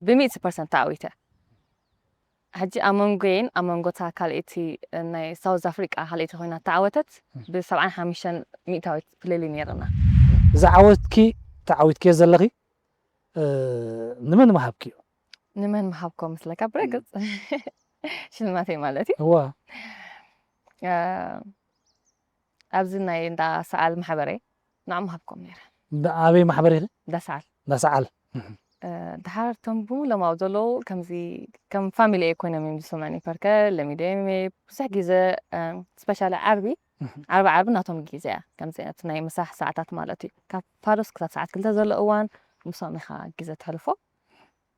ብሚእቲ ፐርሰንት ተዓዊተ። ሕጂ ኣብ መንጎይን ኣብ መንጎ እታ ካልኣይቲ ናይ ሳውዝ ኣፍሪቃ ካልኣይቲ ኮይና ተዓወተት፣ ብሰብዓን ሓሙሽተን ሚእታዊት ፍልልይ ነይርና። እዛ ዓወትኪ ተዓዊትክዮ ዘለኺ፣ እ፣ ንመን ምሃብክዮ? ንመን ምሃብኮ ምስለካ? ብርግጽ ሽልማተይ ማለት እዩ። እዋ። እ፣ ኣብዚ ናይ እንዳ ሰዓል ማሕበረይ ንዕኦም ሃብኮም ነይረ። እንዳ ኣበይ ማሕበር ኢኺ? እንዳ ሰዓል። እንዳ ሰዓል። እ፣ ድሓር እቶም ብምሎም ኣብኡ ዘለዉ ከምዚ ከም ፋሚሊ እየ ኮይኖም እዮም ዝስምዑኒ። ፐርከ ለሚዶም እየ ብዙሕ ግዜ፣ እ፣ ስፔሻሊ ዓርቢ፣ ዓርቢ ዓርቢ ናቶም ግዜ እያ። ከምዚ እቲ ናይ ምሳሕ ሰዓታት ማለት እዩ። ካብ ፋዶስ ክሳብ ሰዓት ክልተ ዘሎ እዋን ምሶም ኢኻ ግዜ ተሕልፎ።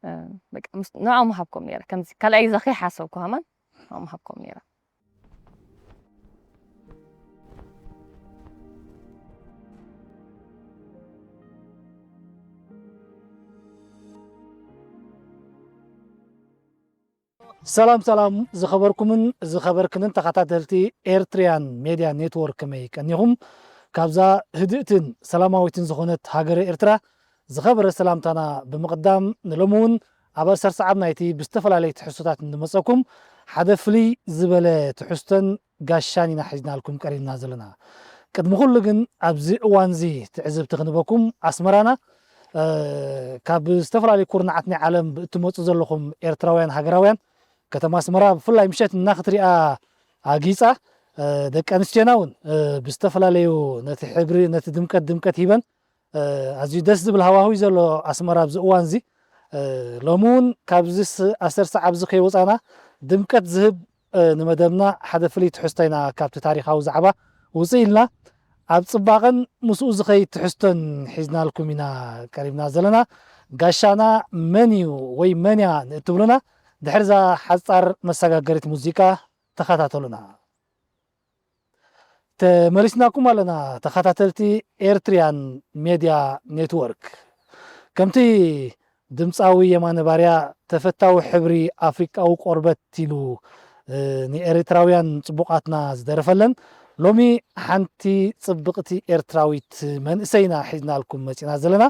እ፣ በቃ ምስ-፣ ንዕኦም ሃብኮም ነይረ። ከምዚ ካልኣይ ግዜ ከይሓሰብኩ ከማን ንዕኦም ሃብኮም ነይረ። ሰላም ሰላም ዝኸበርኩምን ዝኸበርክንን ተኸታተልቲ ኤርትሪያን ሜድያ ኔትወርክ፣ ከመይ ቀኒኹም? ካብዛ ህድእትን ሰላማዊትን ዝኾነት ሃገረ ኤርትራ ዝኸበረ ሰላምታና ብምቕዳም፣ ንሎሚ እውን ኣብ ኣሰር ሰዓብ ናይቲ ብዝተፈላለየ ትሕዝቶታት እንመጸኩም ሓደ ፍልይ ዝበለ ትሕዝቶን ጋሻን ኢና ሒዝናልኩም ቀሪብና ዘለና። ቅድሚ ኩሉ ግን ኣብዚ እዋንዚ ትዕዝብቲ ክንበኩም ኣስመራና፣ እ፣ ካብ ዝተፈላለዩ ኩርናዓት ናይ ዓለም እትመጹ ዘለኹም ኤርትራውያን ሃገራውያን፣ ከተማ ኣስመራ ብፍላይ ምሸት እናኽትሪኣ ኣጊጻ፣ እ፣ ደቂ ኣንስትዮና እውን፣ እ፣ ብዝተፈላለዩ ነቲ ሕብሪ፣ ነቲ ድምቀት ድምቀት ሂበን፣ እ፣ ኣዝዩ ደስ ዝብል ሃዋህው እዩ ዘሎ ኣስመራ ኣብዚ እዋን እዚ። እ፣ ሎሚ እውን ካብዚ ስ-፣ ኣሰር ሰዓብ እዚ ከይወጻና ድምቀት ዝህብ፣ እ፣ ንመደብና ሓደ ፍልይ ትሕዝቶ ኢና ካብቲ ታሪኻዊ ዛዕባ ውፅእ ኢልና። ኣብ ጽባቐን ምስኡ ዝኸይድ ትሕዝቶን ሒዝናልኩም ኢና ቀሪብና ዘለና። ጋሻና መን እዩ ወይ መን እያ ንእትብሉና፣ ድሕሪ እዛ ሓጻር መሰጋገሪት ሙዚቃ ተኸታተሉና። ተመሊስናኩም ኣለና ተኸታተልቲ ኤርትሪያን ሜድያ ኔትወርክ። ከምቲ ድምጻዊ የማነ ባርያ ተፈታዊ ሕብሪ ኣፍሪቃዊ ቆርበት ኢሉ፣ እ፣ ንኤርትራውያን ጽቡቓትና ዝደረፈለን፣ ሎሚ ሓንቲ ጽብቕቲ ኤርትራዊት መንእሰይ ኢና ሒዝናልኩም መጺና ዘለና።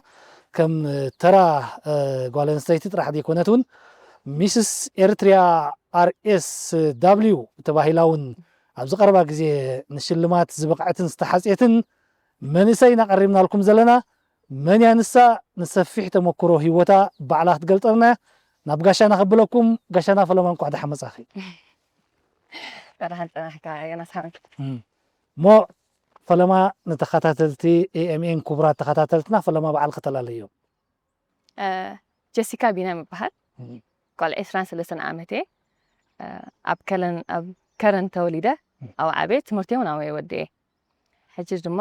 ከም ተራ፣ እ፣ ጓል ኣንስተይቲ ጥራሕ ዘይኮነት እውን ሚስስ ኤርትሪያ ኣር ኤስ ዳብሊው ተባሂላ እውን ኣብዚ ቀረባ ግዜ ንሽልማት ዝበቕዐትን ዝተሓጽየትን መንእሰይ ኢና ቀሪብናልኩም ዘለና። መን እያ ንሳ? ንሰፊሕ ተመክሮ ህይወታ ባዕላ ክትገልጸልና እያ። ናብ ጋሻና ከብለኩም። ጋሻና ፈለማ፣ እንኳዕ ደሓን መጻኺ። ደሓን ጸናሕካ ዮናስ ሓወይ። እም። እሞ ፈለማ ንተኸታተልቲ ኤ ኤም ኤን ክቡራት ተኸታተልትና ፈለማ ባዕልኺ ተላለዮም። እ፣ ጀሲካ ቢንያም ይበሃል። እም። ጓል ዕስራን ሰለስተን ዓመት እየ። እ፣ ኣብ ከለን-፣ ኣብ ከረን ተወሊደ፣ እም። ኣብ ዓበየ፣ ትምህርቲ እውን ኣብኡ ወዲኤ። ሕጂ ድማ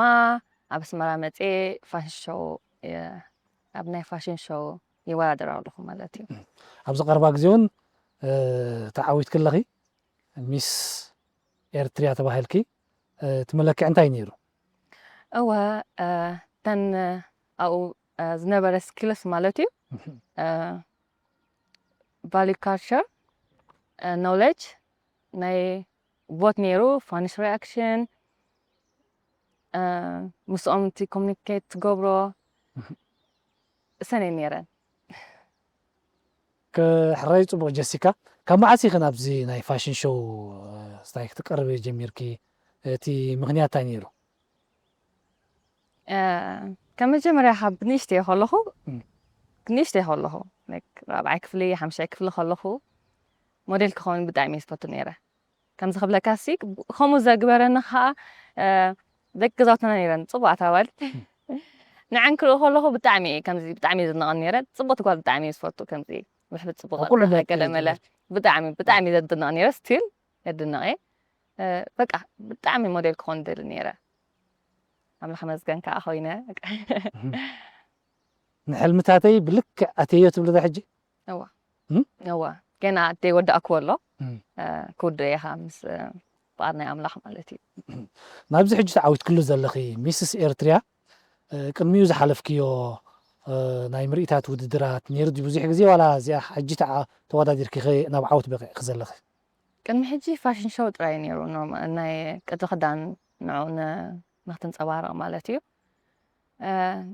ኣብ ኣስመራ መፅየ ፋሽን ሾው፣ እ፣ ኣብ ናይ ፋሽን ሾው ይወዳደር ኣለኹ ማለት እዩ። እም። ኣብዚ ቀረባ ግዜ እውን፣ እ፣ ተዓዊትኪ ኣለኺ። ሚስ ኤርትሪያ ተባሂልኪ፣ እ፣ እቲ መለክዒ እንታይ ነይሩ? እወ፣ እ፣ እተን፣ እ፣ ኣብኡ፣ እ፣ ዝነበረ ስኪልስ ማለት እዩ። እም። እ፣ ቫልዩ ካልቸር፣ እ፣ ኖሌጅ፣ ናይ ቦት ነይሩ፣ ፋኒሽ ሪኣክሽን፣ እ፣ ምስኦም እቲ ኮሚኒኬት ትገብሮ፣ እሰን እየን ነይረን። ከ-፣ ሕራይ ጽቡቕ ጀሲካ፣ ካብ መዓስ ኢኺ ናብዚ ናይ ፋሽን ሾው፣ እ፣ ስታይ ክትቀርቢ ጀሚርኪ? እቲ ምኽንያት እንታይ ነይሩ? እ፣ ከም መጀመርያ ካብ ንእሽተይ ከለኹ፣ እም። ንእሽተይ ከለኹ፣ ላይክ፣ ራብዓይ ክፍሊ፣ ሓምሻይ ክፍሊ ከለኹ፣ ሞዴል ክኸውን ብጣዕሚ እየ ዝፈቱ ነይረ። ከምዚ ክብለካ ሲ፣ ከምኡ ዘግበረኒ ኸዓ፣ እ፣ ደቂ ገዛውትና ነይረን ጽቡቓት ኣዋልድ። ንዐን ክርኢ ከለኹ ብጣዕሚ እየ፣ ከምዚ ብጣዕሚ እየ ዝድነቐን ነይረ። ጽቡቕቲ ጓል ብጣዕሚ እየ ዝፈቱ፣ ከምዚ ውሕሉል ጽቡቕ ኣብ ኩሉ ቅርጺ ደቂ ገለ መለ። ብጣዕሚ፣ ብጣዕሚ እየ ዘድንቕ ነይረ፣ ስቲል የድንቕ እየ። እ፣ በቃ ብጣዕሚ ሞዴል ክኾን ደሊ ነይረ። ኣምላኽ መስገን ከኣ ኮይነ። ንሕልምታተይ ብልክዕ ኣትየዮ ትብሊ ዶ ሕጂ? እዋ። እም? እዋ። ገና ዘይወዳእክዎ ኣሎ። እም። እ፣ ክውድኦ እየ ከኣ ምስ፣ እ፣ ፍቓድ ናይ ኣምላኽ ማለት እዩ። ናብዚ ሕጂ ተዓዊትክሉ ዘለኺ ሚስስ ኤርትርያ፣ እ፣ ቅድሚኡ ዝሓለፍክዮ፣ እ፣ ናይ ምርኢታት ውድድራት ነይሩ ድዩ ብዙሕ ግዜ፣ ዋላ እዚኣ ሕጂ ተዓ-፣ ተወዳዲርኪ ኢኺ ናብ ዓወት በቒዕኪ ዘለኺ? ቅድሚ ሕጂ ፋሽን ሾው ጥራይ ነይሩ፣ ኖርማ-፣ ናይ ቅዲ ክዳን ንዕኡ ን-፣ ንክትንጸባረቕ ማለት እዩ። እ፣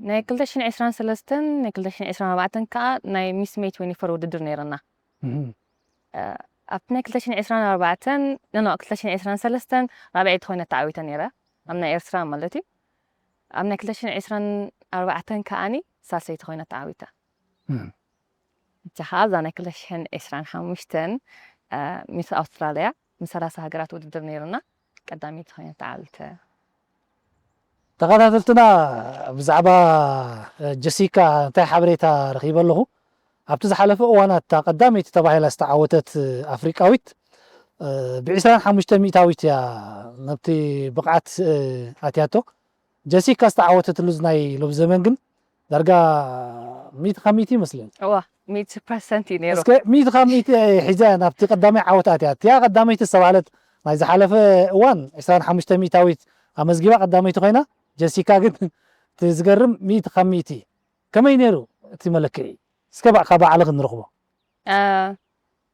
ናይ ክልተ ሽሕን ዕስራን ሰለስተን ናይ ክልተ ሽሕን ዕስራን ኣርባዕተን ከኣ ናይ ሚስ ሜይ ትወንቲ ፎር ውድድር ነይርና። እም። እ፣ ኣብቲ ናይ ክልተ ሽሕን ዕስራን ኣርባዕተን፣ ኖ፣ ኖ፣ ክልተ ሽሕን ዕስራን ሰለስተን ራብዐይቲ ኮይነ ተዓዊተ ነይረ። ኣብ ናይ ኤርትራ ማለት እዩ። ኣብ ናይ ክልተ ሽሕን ዕስራን ኣርባዕተን ከኣኒ ሳልሰይቲ ኮይነ ተዓዊተ። እም። እቲ ኸኣ ኣብዛ ናይ ክልተ ሽሕን ዕስራን ሓሙሽተን፣ እ፣ ሚስ ኣውስትራልያ ምስ ሰላሳ ሃገራት ውድድር ነይሩና። ቀዳመይቲ ኮይነ ተዓዊተ። ተኸታተልትና፣ ብዛዕባ ጀሲካ እንታይ ሓበሬታ ረኺበ ኣለኹ? ኣብቲ ዝሓለፈ እዋናት እታ ቀዳመይቲ ተባሂላ ዝተዓወተት ኣፍሪቃዊት፣ እ፣ ብ ዕስራን ሓሙሽተን ሚእታዊት እያ ናብቲ ብቕዓት፣ እ፣ ኣትያቶ። ጀሲካ ዝተዓወተትሉ ናይ ሎብ ዘመን ግን ዳርጋ ሚእቲ ካብ ሚእቲ ይመስለኒ። እዋ፣ ሚእቲ ፐርሰንት እዩ ነይሩ። እስከ ሚእቲ ካብ ሚእቲ ሒዛ ናብቲ ቀዳማይ ዓወት ኣትያ። እቲኣ ቀዳመይቲ ዝተባህለት ናይ ዝሓለፈ እዋን ዕስራን ሓሙሽተ ሚእታዊት ኣመዝጊባ ቀዳመይቲ ኮይና፣ ጀሲካ ግን እቲ ዝገርም ሚእቲ ካብ ሚእቲ። ከመይ ነይሩ እቲ መለክዒ? እስከ ባ-፣ ካብ ባዕልኺ ንረኽቦ። እ፣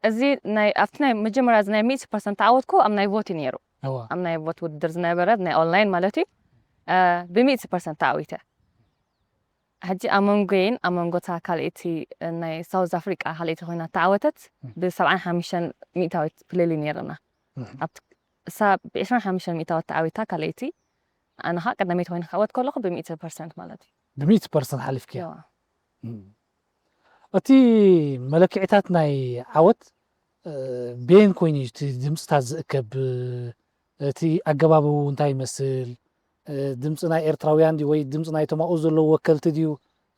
እዚ ናይ፣ ኣብቲ ናይ መጀመርያ እዚ ናይ ሚእቲ ፐርሰንት ተዓወትኩ ኣብ ናይ ቮት እዩ ነይሩ። እዋ። ኣብ ናይ ቮት ውድድር ዝነበረ፣ ናይ ኦንላይን ማለት እዩ። እ፣ ብሚእቲ ፐርሰንት ተዓዊተ። ሕጂ ኣብ መንጎይን ኣብ መንጎ እታ ካልኣይቲ፣ እ፣ ናይ ሳውዝ ኣፍሪቃ ካልኣይቲ ኮይና ተዓወተት፣ እም። ብሰብዓን ሓሙሽተን ሚእታዊት ፍልልይ ነይርና። እም። ኣብቲ፣ እሳ ብዕስራን ሓሙሽተን ሚእታዊት ተዓዊታ ካልኣይቲ፣ ኣነ ኸኣ ቀዳመይቲ ኮይነ ክዕወት ከለኹ ብሚእቲ ፐርሰንት ማለት እዩ። ብሚእቲ ፐርሰንት ሓሊፍክያ? እዋ። እም። እቲ መለክዒታት ናይ ዓወት፣ እ፣ በየን ኮይኑ እዩ እቲ ድምፅታት ዝእከብ? እቲ ኣገባብ እንታይ ይመስል? እ፣ ድምፂ ናይ ኤርትራውያን ድዩ ወይ ድምፂ ናይቶም ኣብኡ ዘለዉ ወከልቲ ድዩ?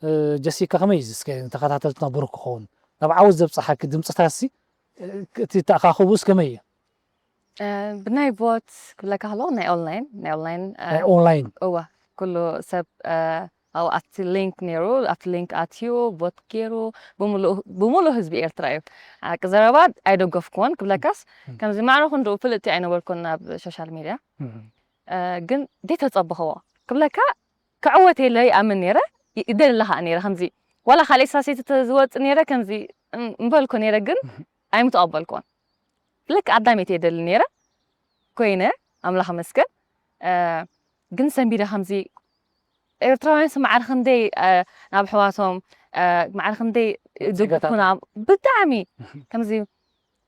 እ፣ ጀሲካ፣ ከመይ እዩ እስከ ንተኸታተልትና ብሩህ ክኸውን? ናብ ዓወት ዘብፅሓኪ ድምፅታትሲ፣ እ፣ እቲ ተኣኻኽቡስ ከመይ እዩ? እ፣ ብናይ ቮት ክብለካ ከለኹ ናይ ኦንላይን፣ ናይ ኦንላይን፣ እ፣ ናይ ኦንላይን? እወ፣ ኩሉ ሰብ፣ እ፣ ኣብኡ ኣብቲ ሊንክ ነይሩ፣ ኣብቲ ሊንክ ኣትዩ፣ ቮት ገይሩ፣ ብምሉኡ፣ ብምሉኡ ህዝቢ ኤርትራ እዩ። ሓቂ ዘረባ ኣይደገፍኩዎን ክብለካስ፣ እም። ከምዚ ማዕረ ክንድኡ ፍልጥቲ ኣይነበርኩን ኣብ ሶሻል ሚድያ። እም። እ፣ ግን ዘይተጸበኽዎ ክብለካ፣ ክዕወት የለ ይኣምን ነይረ፣ ይ-፣ ይደሊ ኸኣ ነይረ። ከምዚ ዋላ ካልእ ሳሴት ተዝወጽእ ነይረ፣ ከምዚ እም-፣ እምበልኩ ነይረ፣ ግን እም። ኣይምተቐበልኩዎን። ልክዕ ቀዳመይቲ እየ ደሊ ነይረ፣ ኮይነ፣ ኣምላኽ ይመስገን። እ፣ ግን ሰንቢደ ከምዚ ኤርትራውያንስ ማዕረ ክንደይ፣ እ፣ ናብ ኣሕዋቶም፣ እ፣ ማዕረ ክንደይ ዜጋታት። ድጉፉና፣ ብጣዕሚ ከምዚ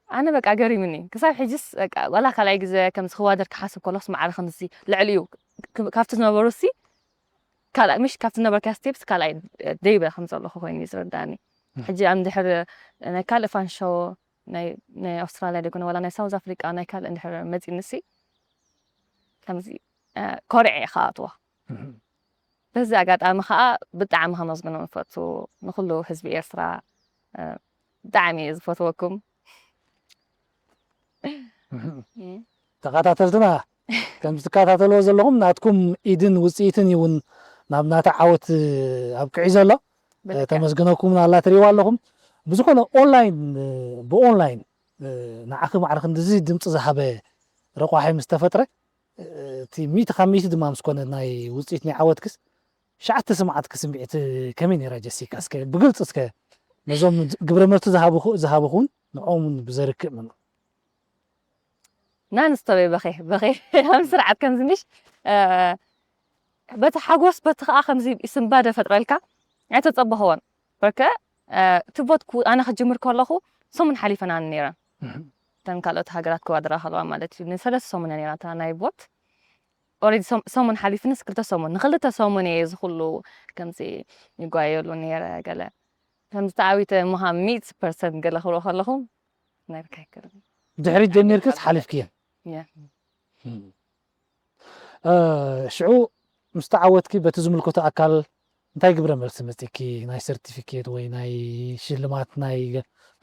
ኣነ በቃ ገሪሙኒ። ክሳብ ሕጅስ በቃ ዋላ ካልኣይ ግዜ ከምዚ ክዋደድ ክሓስብ ከለኹስ ማዕረ ከምዚ ልዕሊኡ ክ-፣ ካብቲ ዝነበሩሲ ካልኣይ፣ ምሽ ካብቲ ዝነበርካ ስቴፕስ ካልኣይ ደይበ ከም ዘለኹ ኮይኑ እዩ ዝረዳኒ። እም። ሕጂ ኣብ ድሕሪ ናይ ካልእ ፋን ሾው ናይ፣ ናይ ኣውስትራልያ ደይኮነ ዋላ ናይ ሳውዝ ኣፍሪቃ ናይ ካልእ እንድሕር መጺእንሲ ከምዚ፣ እ፣ ኮርዐ እየ ክኣትዎ። እም። በዚ ኣጋጣሚ ኸኣ ብጣዕሚ ከመስግኖም እፈቱ ንኹሉ ህዝቢ ኤርትራ፣ እ፣ ብጣዕሚ እየ ዝፈትወኩም። እም። ተኸታተልትና፣ ከም ትከታተልዎ ዘለኹም ናትኩም ኢድን ውጽኢትን እዩ እውን ናብ ናታ ዓወት ኣብቂዑ ዘሎ። ብልክዕ። ተመስግነኩም ኣላ ትርእይዋ ኣለኹም። ብዝኾነ ኦንላይን፣ ብኦንላይን ንዓኺ ማዕረ ክንድዚ ድምፂ ዝሃበ ረቋሒ ምስ ተፈጥረ፣ እቲ ሚእቲ ካብ ሚእቲ ድማ ምስ ኮነ ናይ ውፅኢት ናይ ዓወትክስ፣ ሸዓተ ስምዓትኪ ስምዒት ከመይ ነይራ ጀሲካ? እስከ ብግልፂ እስከ ነዞም ግብረ መልሲ ዝሃብኹ-፣ ዝሃብኹን ንዕኦም እውን ብዘርክእ መንገዲ። ናን ስቶፕ በኸ፣ በኸ። ከም ስርዓት ከምዚ ምሽ፣ እ፣ በቲ ሓጎስ፣ በቲ ኸኣ ከምዚ ስንባደ ፈጥረልካ ኣይተጸበኽዎን። በርከ፣ እ፣ እቲ ቮት ክው-፣ ኣነ ክጅምር ከለኹ ሰሙን ሓሊፈናኒ ነይረን። እህ። እተን ካልኦት ሃገራት ክዋደራ ከለዋ ማለት እዩ። ንሰለስተ ሰሙን እያ ነይራ እታ ናይ ቮት። ኦልሬዲ ሰም-፣ ሰሙን ሓሊፍንስ ክልተ ሰሙን፣ ንክልተ ሰሙን እየ እዚ ኩሉ ከምዚ ይጓየሉ ነይረ ገለ። ከምዚ ተዓዊተ ምዃን ሚእቲ ፐርሰንት ገለ ክብሎ ከለኹ፣ ነርካ ኣይክእልን። ድሕሪት ጀሚርክስ ሓሊፍክየን? እየ። እም። እ፣ ሽዑ ምስ ተዓወትኪ በቲ ዝምልከቶ ኣካል እንታይ ግብረ መልሲ መጺኪ? ናይ ሰርቲፊኬት ወይ ናይ ሽልማት ናይ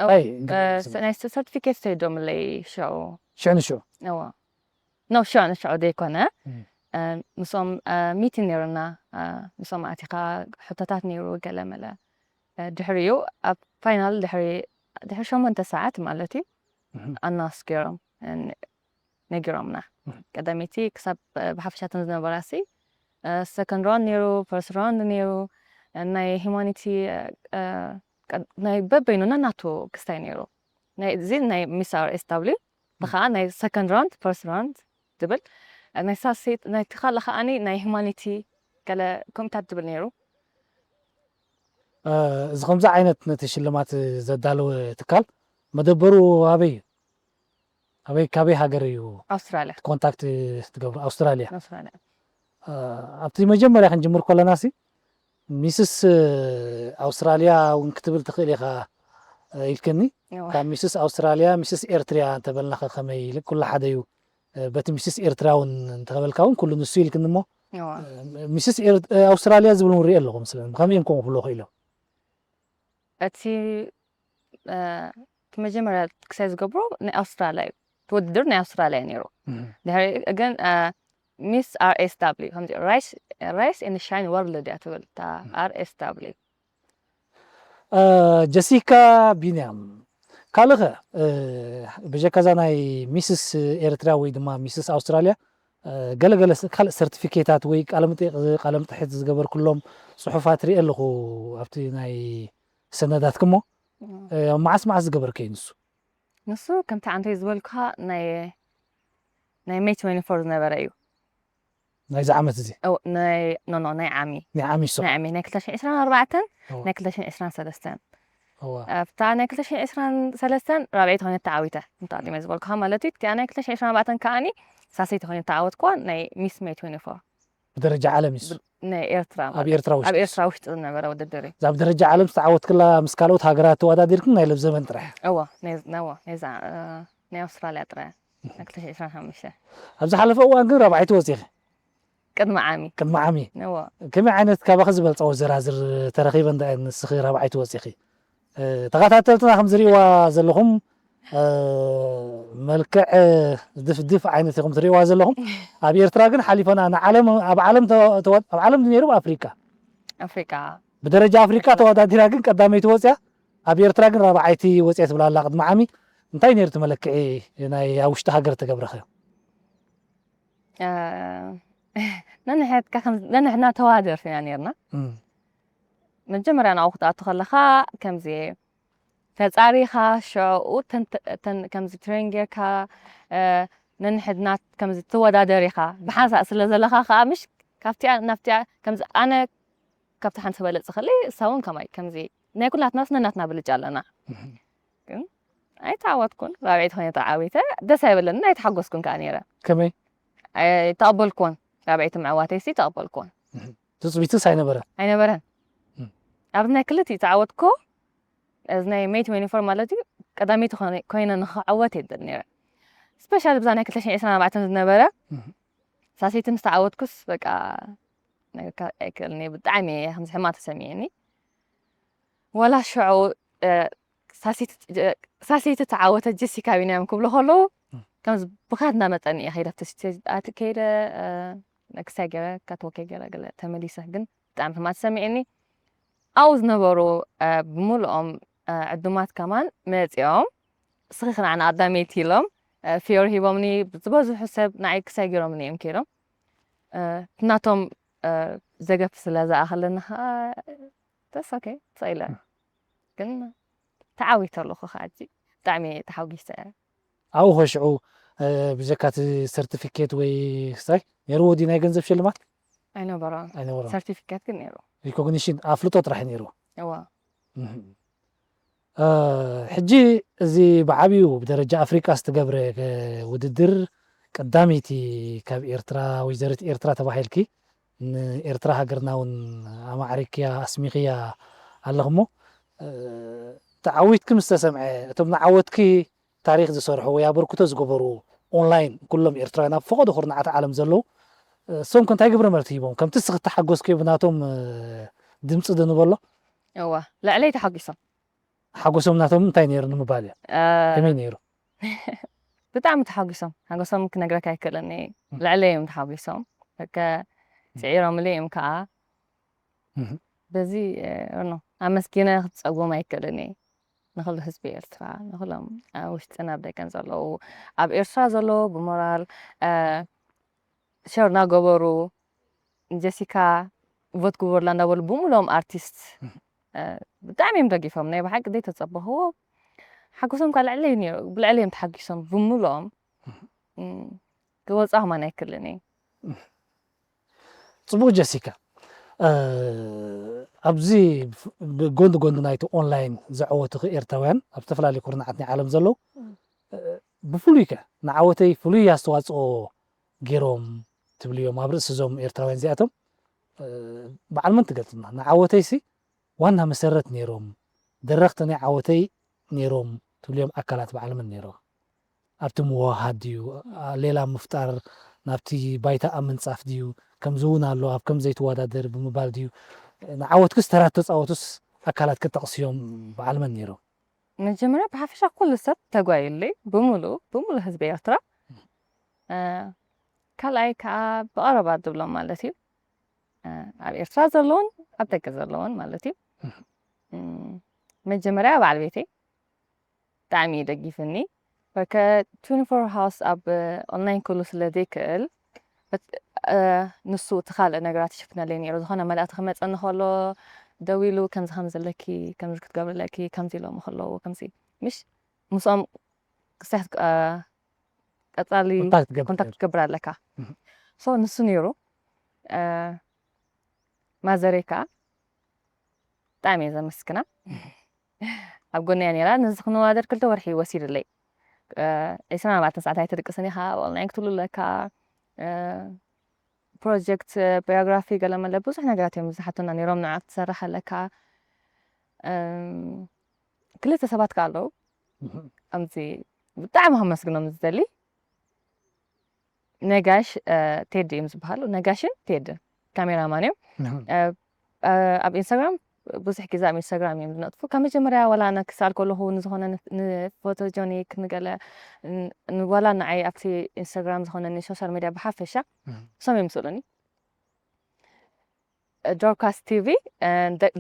ኣው፣ እንታይ ግብረ እ፣ መልሲ መጺኪ? ናይ ሰርቲፊኬት ሰይዶምለይ ሽዑ። ሽዑ ንሽዑ? እዋ። ኖ፣ ሽዑ ንሽዑ ዘይኮነ፣ እም። እ፣ ምስኦም፣ እ፣ ሚቲንግ ነይሩና፣ እ፣ ምስኦም ኣቲኻ ሕቶታት ነይሩ፣ ገለ መለ። እ፣ ድሕሪኡ ኣብ ፋይናል ድሕሪ፣ ድሕሪ ሸሞንተ ሰዓት ማለት እዩ፣ እህ። ኣናውንስ ገይሮም፣ እ፣ ነጊሮምና። እህ። ቀዳመይቲ ክሳብ፣ እ፣ ብሓፈሻ እተን ዝነበራሲ፣ እ፣ ሰከንድ ራውንድ ነይሩ፣ ፈርስት ራውንድ ነይሩ፣ እ፣ ናይ ሂማኒቲ፣ እ፣ ቀ-፣ ናይ በበይኑ ነናቱ ክስታይ ነይሩ። ናይ፣ እዚ ናይ ሚስ ኣር ኤስ ዳብሊው፣ እም። ብኸዓ ናይ ሰከንድ ራውንድ፣ ፈርስት ራውንድ ዝብል፣ እ፣ ናይ ሳሴት፣ ናይቲ ካልእ ከዓኒ ናይ ሂማኒቲ ገለ ከምታት ትብል ነይሩ። እዚ ከምዚ ዓይነት ነቲ ሽልማት ዘዳለወ ትካል መደበሩ ኣበይ እዩ? ኣበይ ካበይ ሃገር እዩ ኣውስትራልያ ኮንታክት ትገብሩ? ኣውስትራልያ። ኣውስትራልያ ኣብቲ መጀመርያ ክንጅምር ከለና ሲ ሚስስ ኣውስትራልያ እውን ክትብል ትኽእል ኢኻ ኢልክኒ። ካብ ሚስስ ኣውስትራልያ ሚስስ ኤርትሪያ እንተበልናኸ ከመይ ኢል? ኩሉ ሓደ እዩ። በቲ ሚስስ ኤርትራ እውን እንተበልካ እውን ኩሉ ንሱ ኢልክኒ እሞ ሚስስ ኣውስትራልያ ዝብል እውን ሪኦ ኣለኹ። ምስለ ከመይ እዮም ከምኡ ክብሉ ክኢሎም? እቲ እቲ መጀመርያ ክሳይ ዝገብሮ ናይ ኣውስትራልያ እዩ። ትውድድር ናይ ኣውስትራልያ ነይሩ። ድሕሪ ግን ሚስ ር ኤስ ዳብሊው ከምዚ ራይስ ኤንድ ሻይን ወርልድ እያ ትብል እታ ር ኤስ ዳብሊው። ጀሲካ ቢንያም፣ ካልኸ ብጀካዛ ናይ ሚስስ ኤርትራ ወይ ድማ ሚስስ ኣውስትራልያ ገለገለ ካልእ ሰርቲፊኬታት ወይ ቃለመጠይቅ ቃለመጥሒት ዝገበርኩሎም ፅሑፋት ሪኤ ኣለኹ ኣብቲ ናይ ሰነዳትክሞ። መዓስ መዓስ ዝገበርከዩ ንሱ? ንሱ ከምቲ ዓንተይ ዝበልኩኻ ናይ ናይ ሜይ ትወንቲ ፎር ዝነበረ እዩ። ናይዚ ዓመት እዚ ኖ ኖ ናይ ዓሚ ናይ ዓሚ ሶ ናይ ዓሚ ናይ ክልተ ሽሕን ዕስራን ኣርባዕተን ናይ ክልተ ሽሕን ዕስራን ሰለስተን ኣብታ ናይ ክልተ ሽሕን ዕስራን ሰለስተን ራብዐይቲ ኮይነ ተዓዊተ እንተኣጢመ ዝበልኩኻ ማለት እዩ። እቲኣ ናይ ክልተ ሽሕን ዕስራን ኣርባዕተን ከዓኒ ሳሰይቲ ኮይነ ተዓወትኩዋ ናይ ሚስ ሜይ ትወንቲ ፎር ብደረጃ ዓለም እዩ። ናይ ኤርትራ ኣብ ኤርትራ ውሽጢ ኣብ ኤርትራ ውሽጢ ዝነበረ ውድድር እዩ። እዛ ብደረጃ ዓለም ዝተዓወትክላ ምስ ካልኦት ሃገራት ተወዳዲርክን ናይ ለብዘ መን ጥራሕ? እዋ ናይ እዋ ናይ ናይ ኣውስትራልያ ጥራሕ ናይ ክልተ ሽሕን ዕስራን ሓሙሽተ ኣብ ዝሓለፈ እዋን ግን ራብዓይቲ ወፂኺ። ቅድሚ ዓሚ ቅድሚ ዓሚ እዋ ከመይ ዓይነት ካባኺ ዝበልፃ ወዘራዝር ተረኺበ እንዳ ንስኺ ራብዓይቲ ወፂኺ? ተኸታተልትና ከም ዝሪእዋ ዘለኹም መልክዕ ድፍድፍ ዓይነት ኢኹም ትሪእዋ ዘለኹም። ኣብ ኤርትራ ግን ሓሊፈና ንዓለም ኣብ ዓለም ኣብ ዓለም ነይሩ ኣፍሪካ ኣፍሪካ ብደረጃ ኣፍሪካ ተወዳዲራ ግን ቀዳመይቲ ወፅያ ኣብ ኤርትራ ግን ራብዓይቲ ወፅያ ትብላ ኣላ ቅድሚ ዓሚ። እንታይ ነይሩ እቲ መለክዒ ናይ ኣብ ውሽጢ ሃገር ተገብረኸ? ነንሕድካ ነንሕድና ተዋደርቲ ኢና ነርና። መጀመርያ ናብኡ ክትኣቱ ከለኻ ከምዚ ተጻሪኻ ሽዑ ከምዚ ትሬን ጌርካ ነንሕድና ከምዚ ትወዳደር ኢኻ ብሓንሳእ ስለ ዘለኻ ከዓ ምሽ ካብቲኣ ናብቲኣ ከምዚ ኣነ ካብቲ ሓንቲ በለጽ ክሊ እሳ እውን ከማይ ከምዚ ናይ ኩላትናስ ነናትና ብልጫ ኣለና። ግን ኣይተዓወትኩን ራብዒት ኮይነ ተዓዊተ ደስ ኣይበለንን ኣይተሓጎስኩን ከዓ ነይረ። ከመይ ኣይተቐበልኩዎን ራብዒቲ ምዕዋተይሲ ተቐበልኩዎን። ትጽቢትስ ኣይነበረ? ኣይነበረን። ኣብዚ ናይ ክልቲኡ ተዓወትኩ እዚ ናይ ሜይ ትወንቲ ፎር ማለት እዩ ቀዳመይቲ ኮይነ ንክዕወት እየ ዝደሊ ነይረ። ስፔሻሊ ብዛ ናይ ክልተ ሽሕን ዕስራን ኣርባዕተን ዝነበረ ሳሰይቲ ምስ ተዓወትኩስ በቃ ነገርካ ኣይክእልን እየ ብጣዕሚ እየ ከምዚ ሕማቅ ተሰሚዕኒ። ዋላ ሽዑ ሳሰይቲ ተዓወተት ጀሲካ ቢንያም ክብሉ ከለዉ ከምዚ ብኽያት እናመፀኒ እየ ከይደ ኣብቲ ስቴጅ ኣቲ ከይደ ክሳይ ገይረ ካትወከይ ገይረ ገለ ተመሊሰ ግን ብጣዕሚ ሕማቅ ተሰሚዕኒ። ኣብኡ ዝነበሩ ብምልኦም ዕዱማት ከማን መፂኦም እስኺ ክንዓና ቀዳመይቲ ኢሎም ፊዮር ሂቦምኒ። ዝበዝሑ ሰብ ንዓይ ክሳይ ገይሮምኒ እዮም ከይዶም ናቶም ዘገፍ ስለ ዝኣኸለኒ ከዓ ተስ ኦኬ ተሳኢለ ግን ተዓዊተ ኣለኹ ከዓ ብጣዕሚ ተሓጒሰ። ኣብኡ ከሽዑ ብዘካ እቲ ሰርቲፊኬት ወይ ክሳይ ነይርዎ ድዩ ናይ ገንዘብ ሽልማት? ኣይነበሮን። ኣይነበሮን። ሰርቲፊኬት ግን ነይሩ። ሪኮግኒሽን ኣፍልጦ ጥራሕ ነይርዎ። እዋ ሕጂ እዚ ብዓብዩ ብደረጃ ኣፍሪቃ ዝተገብረ ውድድር ቀዳመይቲ ካብ ኤርትራ ወይዘሪት ኤርትራ ተባሂልኪ ንኤርትራ ሃገርና እውን ኣማዕሪክያ ኣስሚኽያ ኣለኽሞ ተዓዊትኪ ምስ ተሰምዐ እቶም ንዓወትኪ ታሪክ ዝሰርሑ ወይ ኣበርክቶ ዝገበሩ ኦንላይን ኩሎም ኤርትራውያን ኣብ ፈቐዶ ኩርናዓት ዓለም ዘለዉ እሶም ከ እንታይ ግብረ መልሲ ሂቦም ከምቲ እስኺ እተሓጎስክዮ ብናቶም ድምፂ ዶ ንበሎ? እዋ ልዕለይ ተሓጒሶም። ሓጎሶም ናቶም እንታይ ነይሩ ንምባል እያ። ከመይ ነይሩ? ብጣዕሚ ተሓጒሶም ሓጎሶም ክነግረካ ኣይክእልን እየ። ልዕለይ እዮም ተሓጒሶም በከ ስዒሮምለይ እዮም ከዓ በዚ ኖ ኣመስጊነ ክፀግቦም ኣይክእልን እየ። ንክሉ ህዝቢ ኤርትራ ንክሎም ኣብ ውሽጥን ኣብ ደገን ዘለዉ ኣብ ኤርትራ ዘለዉ ብሞራል ሸር እናገበሩ ንጀሲካ ቮት ግበሩላ እንዳበሉ ብምሎም ኣርቲስት ብጣዕሚ እዮም ደጊፎም ናይ ብሓቂ ዘይተፀበኽዎ ሓጎሶም ካ ልዕለይ ነይሩ ብልዕለይ እዮም ተሓጊሶም ብምሎም ክወፃ ከማን ኣይክልን እየ። ፅቡቅ ጀሲካ ኣብዚ ጎን ንጎን ናይቲ ኦንላይን ዘዐወትኺ ኤርትራውያን ኣብ ዝተፈላለዩ ኩርናዓት ናይ ዓለም ዘለዉ፣ ብፍሉይ ከ ንዓወተይ ፍሉይ ኣስተዋፅኦ ገይሮም ትብልዮም ኣብ ርእሲ እዞም ኤርትራውያን እዚኣቶም? በዓል መን ትገልፅና? ንዓወተይሲ ዋና መሰረት ነይሮም፣ ደረኽቲ ናይ ዓወተይ ነይሮም ትብልዮም ኣካላት በዓል መን ነይሮም? ኣብቲ ምውህሃድ ድዩ? ሌላ ምፍጣር ናብቲ ባይታ ኣብ ምንፃፍ ድዩ? ከምዚ እውን ኣሎ ኣብ ከም ዘይትወዳደር ብምባል ድዩ? ንዓወትክስ ተራ ተፃወቱስ ኣካላት ክጠቕስዮም በዓል መን ነይሮም? መጀመርያ ብሓፈሻ ኩሉ ሰብ ተጓይለይ ብምሉኡ ብምሉእ ህዝቢ ኤርትራ ካልኣይ ከዓ ብቐረባ ዝብሎም ማለት እዩ ኣብ ኤርትራ ዘለውን ኣብ ደገ ዘለውን ማለት እዩ። መጀመርያ በዓል ቤተይ ብጣዕሚ እዩ ደጊፍኒ። በከ ትዌንቲ ፎር ሃውስ ኣብ ኦንላይን ክህሉ ስለ ዘይክእል ንሱ እቲ ካልእ ነገራት ይሽፍነለይ ነይሩ። ዝኾነ መልእኽቲ ክመፀኒ ከሎ ደዊሉ ከምዚ ከም ዘለኪ ከምዚ ክትገብርለኪ ከምዚ ኢሎም ከለዉ ከምዚ ምሽ ምስኦም ክሳይ ቀፃሊ ኮንታክት ትገብር ኮንታክት ትገብር ኣለካ። ሶ ንሱ ነይሩ። ማዘረይ ከዓ ብጣዕሚ እየ ዘመስግና። ኣብ ጎነያ ነይራ። ነዚ ክንዋደድ ክልተ ወርሒ ወሲድለይ። ዒስራን ኣርባዕተን ሰዓት ኣይትድቅስን ኢኻ፣ ኣብ ኦንላይን ክትብሉ ኣለካ። ፕሮጀክት፣ ባዮግራፊ፣ ገለመለ ብዙሕ ነገራት እዮም ዝሓቱና ነይሮም። ንዓ ክትሰርሕ ኣለካ። ክልተ ሰባት ከ ኣለዉ ከምዚ ብጣዕሚ ከመስግኖም ዝደሊ ነጋሽ ቴዲ እዮም ዝበሃሉ። ነጋሽን ቴድን ካሜራማን እዮም። ኣብ ኢንስታግራም ብዙሕ ግዜ ኣብ ኢንስታግራም እዮም ዝነጥፉ። ካብ መጀመርያ ዋላ ኣነ ክስኣል ከለኹ ንዝኾነ ንፎቶጆኒክ ንገለ ዋላ ንዓይ ኣብቲ ኢንስታግራም ዝኾነ ንሶሻል ሚድያ ብሓፈሻ እሶም እዮም ዝስእሉኒ። ዶርካስ ቲቪ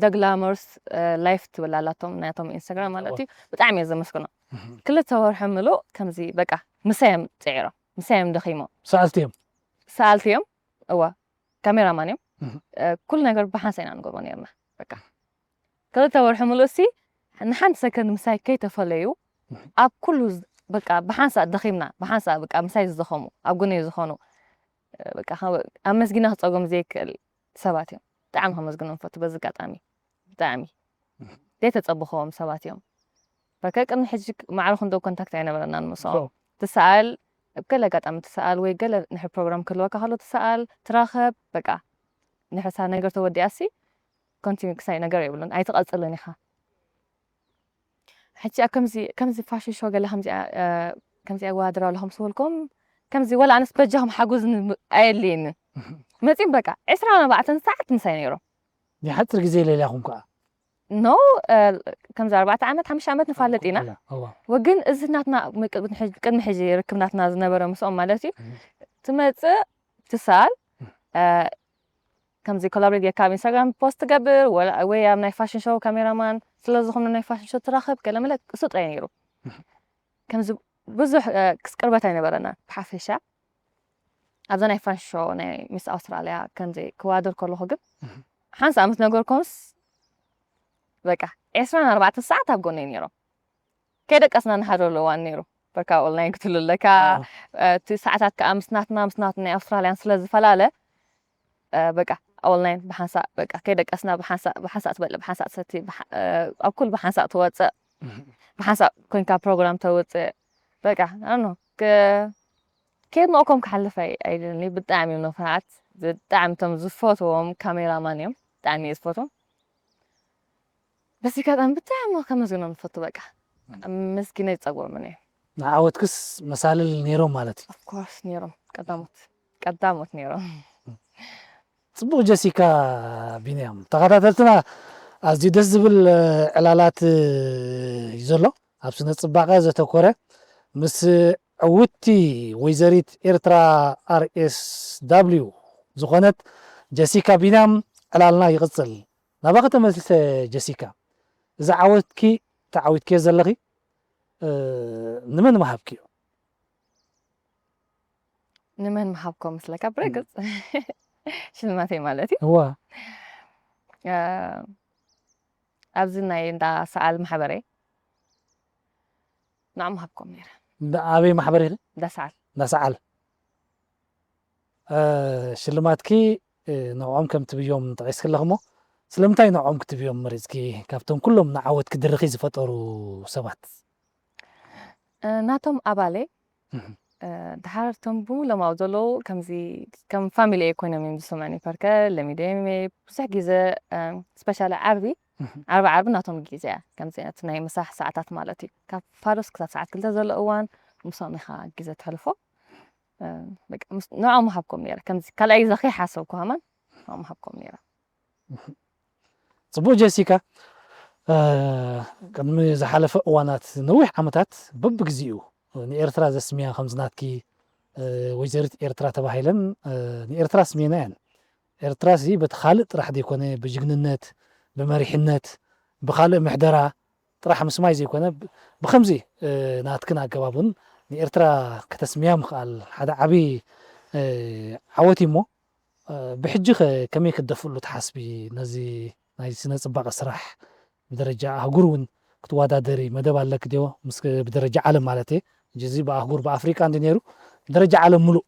ደግላመርስ ላይፍ ትብል ኣላቶም ናቶም ኢንስታግራም ማለት እዩ። ብጣዕሚ እየ ዘመስግኖም። ክልተ ወርሒ ምሉእ ከምዚ በቃ ምሳይ እዮም ፅዒሮም ምሳይ እዮም ደኺሞም። ሰኣልቲ እዮም። ሰኣልቲ እዮም። እዋ ካሜራማን እዮም። ኩሉ ነገር ብሓንሳእ ኢና ንገብሮ ነርና። በቃ ክልተ ወርሒ ምሉእ ሲ ንሓንቲ ሰከንድ ምሳይ ከይተፈለዩ ኣብ ኩሉ በቃ ብሓንሳእ ደኺምና ብሓንሳእ በቃ ምሳይ ዝደኸሙ ኣብ ጎነይ ዝኾኑ በቃ ኣመስጊና ክፀጎም ዘይክእል ሰባት እዮም። ብጣዕሚ ከመስግኖም ፈቱ በዚ ኣጋጣሚ ብጣዕሚ ዘይተፀበኸዎም ሰባት እዮም። በከ ቅድሚ ሕጂ ማዕረ ክንዶ ኮንታክት ኣይነበረናን ምስኦም ትሰኣል ኣብ ገለ ኣጋጣሚ ትሰኣል ወይ ገለ ንሕ ፕሮግራም ክህልወካ ከሎ ትሰኣል ትራኸብ በቃ ንሕሳ ነገር ተወዲኣሲ ኮንቲኒ ክሳይ ነገር የብሉን ኣይትቐፅልን ኢኻ። ሕጂ ኣብ ከምዚ ከምዚ ፋሽን ሾው ገለ ከምዚ ከምዚ ኣወዳድራ ኣለኹም ስበልኩም ከምዚ ወላ ኣነስ በጃኹም ሓጉዝኒ ኣየድልየንን። መፂም በቃ ዕስራን ኣርባዕተን ሰዓት ምሳይ ነይሮም። ናይ ሓፂር ግዜ ሌላኹም ከዓ ኖ ከምዚ ኣርባዕተ ዓመት ሓሙሽተ ዓመት ንፋለጥ ኢና። ወግን እዚ ናትና ቅድሚ ሕጂ ርክብ ናትና ዝነበረ ምስኦም ማለት እዩ ትመፅእ ትሳል ከምዚ ኮላብሬት ጌርካ ኣብ ኢንስታግራም ፖስት ትገብር ወይ ኣብ ናይ ፋሽን ሾው ካሜራማን ስለ ዝኾኑ ናይ ፋሽን ሾው ትራኸብ ገለመለ እሱ ጥራይ ነይሩ። ከምዚ ብዙሕ ቅርበት ኣይነበረና ብሓፈሻ ኣብዛ ናይ ፋሽን ሾው ናይ ሚስ ኣውስትራልያ ከምዚ ክዋደር ከለኹ ግን ሓንሳ ምስ ነገርኩምስ በቃ ዕስራን ኣርባዕተን ሰዓት ኣብ ጎነይ ነይሮም። ከይደቀስና ንሓድረሉ እዋን ነይሩ። በቃ ኦንላይን ክትብሉ ኣለካ እቲ ሰዓታት ከዓ ምስ ናትና ምስ ናቱ ናይ ኣውስትራልያን ስለ ዝፈላለ በቃ ኦንላይን ብሓንሳእ በቃ ከይደቀስና ብሓንሳእ ብሓንሳእ ትበልዕ ብሓንሳእ ትሰቲ ኣብ ኩል ብሓንሳእ ትወፅእ ብሓንሳእ ኮይንካ ፕሮግራም ተውፅእ በቃ ኣኖ ከየድነቕኩም ክሓልፍ ኣይደልን። ብጣዕሚ እዮም ንፉዓት ብጣዕሚ እቶም ዝፈትዎም ካሜራማን እዮም ብጣዕሚ እየ ዝፈትዎም። በዚ ኣጋጣሚ ብጣዕሚ ከመስግኖም ዝፈቱ በቃ ኣመስጊነ ይፀግቦምን እየ። ንዓወትክስ መሳልል ነይሮም ማለት እዩ። ኦፍኮርስ ነይሮም ቀዳሞት ቀዳሞት ነይሮም። ፅቡቕ ጀሲካ ቢንያም። ተኸታተልትና ኣዝዩ ደስ ዝብል ዕላላት እዩ ዘሎ ኣብ ስነ ፅባቐ ዘተኮረ ምስ ዕውቲ ወይዘሪት ኤርትራ ኣር ኤስ ዳብሊው ዝኾነት ጀሲካ ቢንያም ዕላልና ይቕፅል። ናባኺ ተመልሰ ጀሲካ፣ እዚ ዓወትኪ ተዓዊትክዮ ዘለኺ ንመን ምሃብክዮ? ንመን ምሃብኮ መስለካ? ብርግፅ ሽልማተይ ማለት እዩ። እዋ ኣብዚ ናይ እንዳ ሰኣል ማሕበረይ ንዖም ምሃብኮም ነይረ። እንዳ ኣበይ ማሕበር ኢኺ? እንዳ ሰዓል። እንዳ ሰዓል። ሽልማትኪ ንዕኦም ከም ትብዮም ጠቒስኪ ኣለኽሞ፣ ስለምንታይ ንዕኦም ክትብዮም መሪጽኪ? ካብቶም ኩሎም ንዓወት ክድርኺ ዝፈጠሩ ሰባት። ናቶም ኣባለይ ድሓር እቶም ብሙሎም ኣብኡ ዘለዉ ከምዚ ከም ፋሚሊ እየ ኮይኖም እዮም ዝስምዑኒ። ፐርከ ለሚዶም እየ ብዙሕ ግዜ ስፔሻሊ ዓርቢ ዓርቢ ዓርቢ ናቶም ግዜ እያ። ከምዚ እቲ ናይ ምሳሕ ሰዓታት ማለት እዩ። ካብ ፋዶስ ክሳብ ሰዓት ክልተ ዘሎ እዋን ምስኦም ኢኻ ግዜ ተሕልፎ። ንዕኦም ምሃብኮም ነይረ ከምዚ ካልኣይ ግዜ ከይሓሰብኩ ሃማን ንዕኦም ምሃብኮም ነይረ። ጽቡቕ ጀሲካ፣ ቅድሚ ዝሓለፈ እዋናት ነዊሕ ዓመታት በብግዚኡ ንኤርትራ ዘስምያ ከምዚ ናትኪ ወይዘሪት ኤርትራ ተባሂለን ንኤርትራ ስሜና እየን። ኤርትራ ሲ በቲ ካልእ ጥራሕ ዘይኮነ ብጅግንነት፣ ብመሪሕነት፣ ብካልእ ምሕደራ ጥራሕ ምስማይ ዘይኮነ ብከምዚ ናትክን ኣገባብ እውን ንኤርትራ ከተስምያ ምኽኣል ሓደ ዓብዪ ዓወት እዩ እሞ ብሕጂ ከ ከመይ ክትደፍእሉ ትሓስቢ? ነዚ ናይ ስነ ጽባቐ ስራሕ ብደረጃ ኣህጉር እውን ክትወዳደሪ መደብ ኣለኪ ድዮ? ምስ ብደረጃ ዓለም ማለት እየ። ሕጂ እዚ ብኣህጉር ብኣፍሪቃ እንዲ ነይሩ ብደረጃ ዓለም ሙሉእ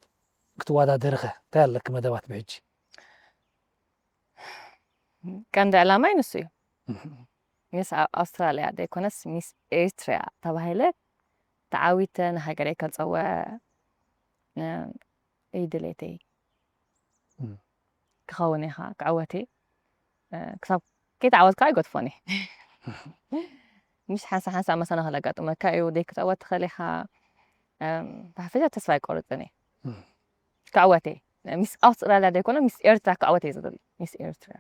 ክትወዳደሪ ከ እንታይ ኣለኪ መደባት ብሕጂ? ቀንዲ ዕላማይ ንሱ እዩ። ሚስ ኣውስትራልያ ዘይኮነስ ሚስ ኤርትራ ተባሂለ ተዓዊተ ንሃገረይ ከፀወ እዩ ድሌተይ። ክኸውን ኢኻ ክዕወት እየ። ክሳብ ከይተዓወትካ ኣይገድፎን እየ። ምሽ ሓንሳ ሓንሳ መሰናኽል ኣጋጥመካ እዩ ደይ ክትዕወት ትኽእል ኢኻ። ብሓፈሻ ተስፋ ኣይቆርፅን እየ። ክዕወት እየ። ሚስ ኣውስትራልያ ዘይኮነ ሚስ ኤርትራ ክዕወት እየ ዝብል ሚስ ኤርትራ።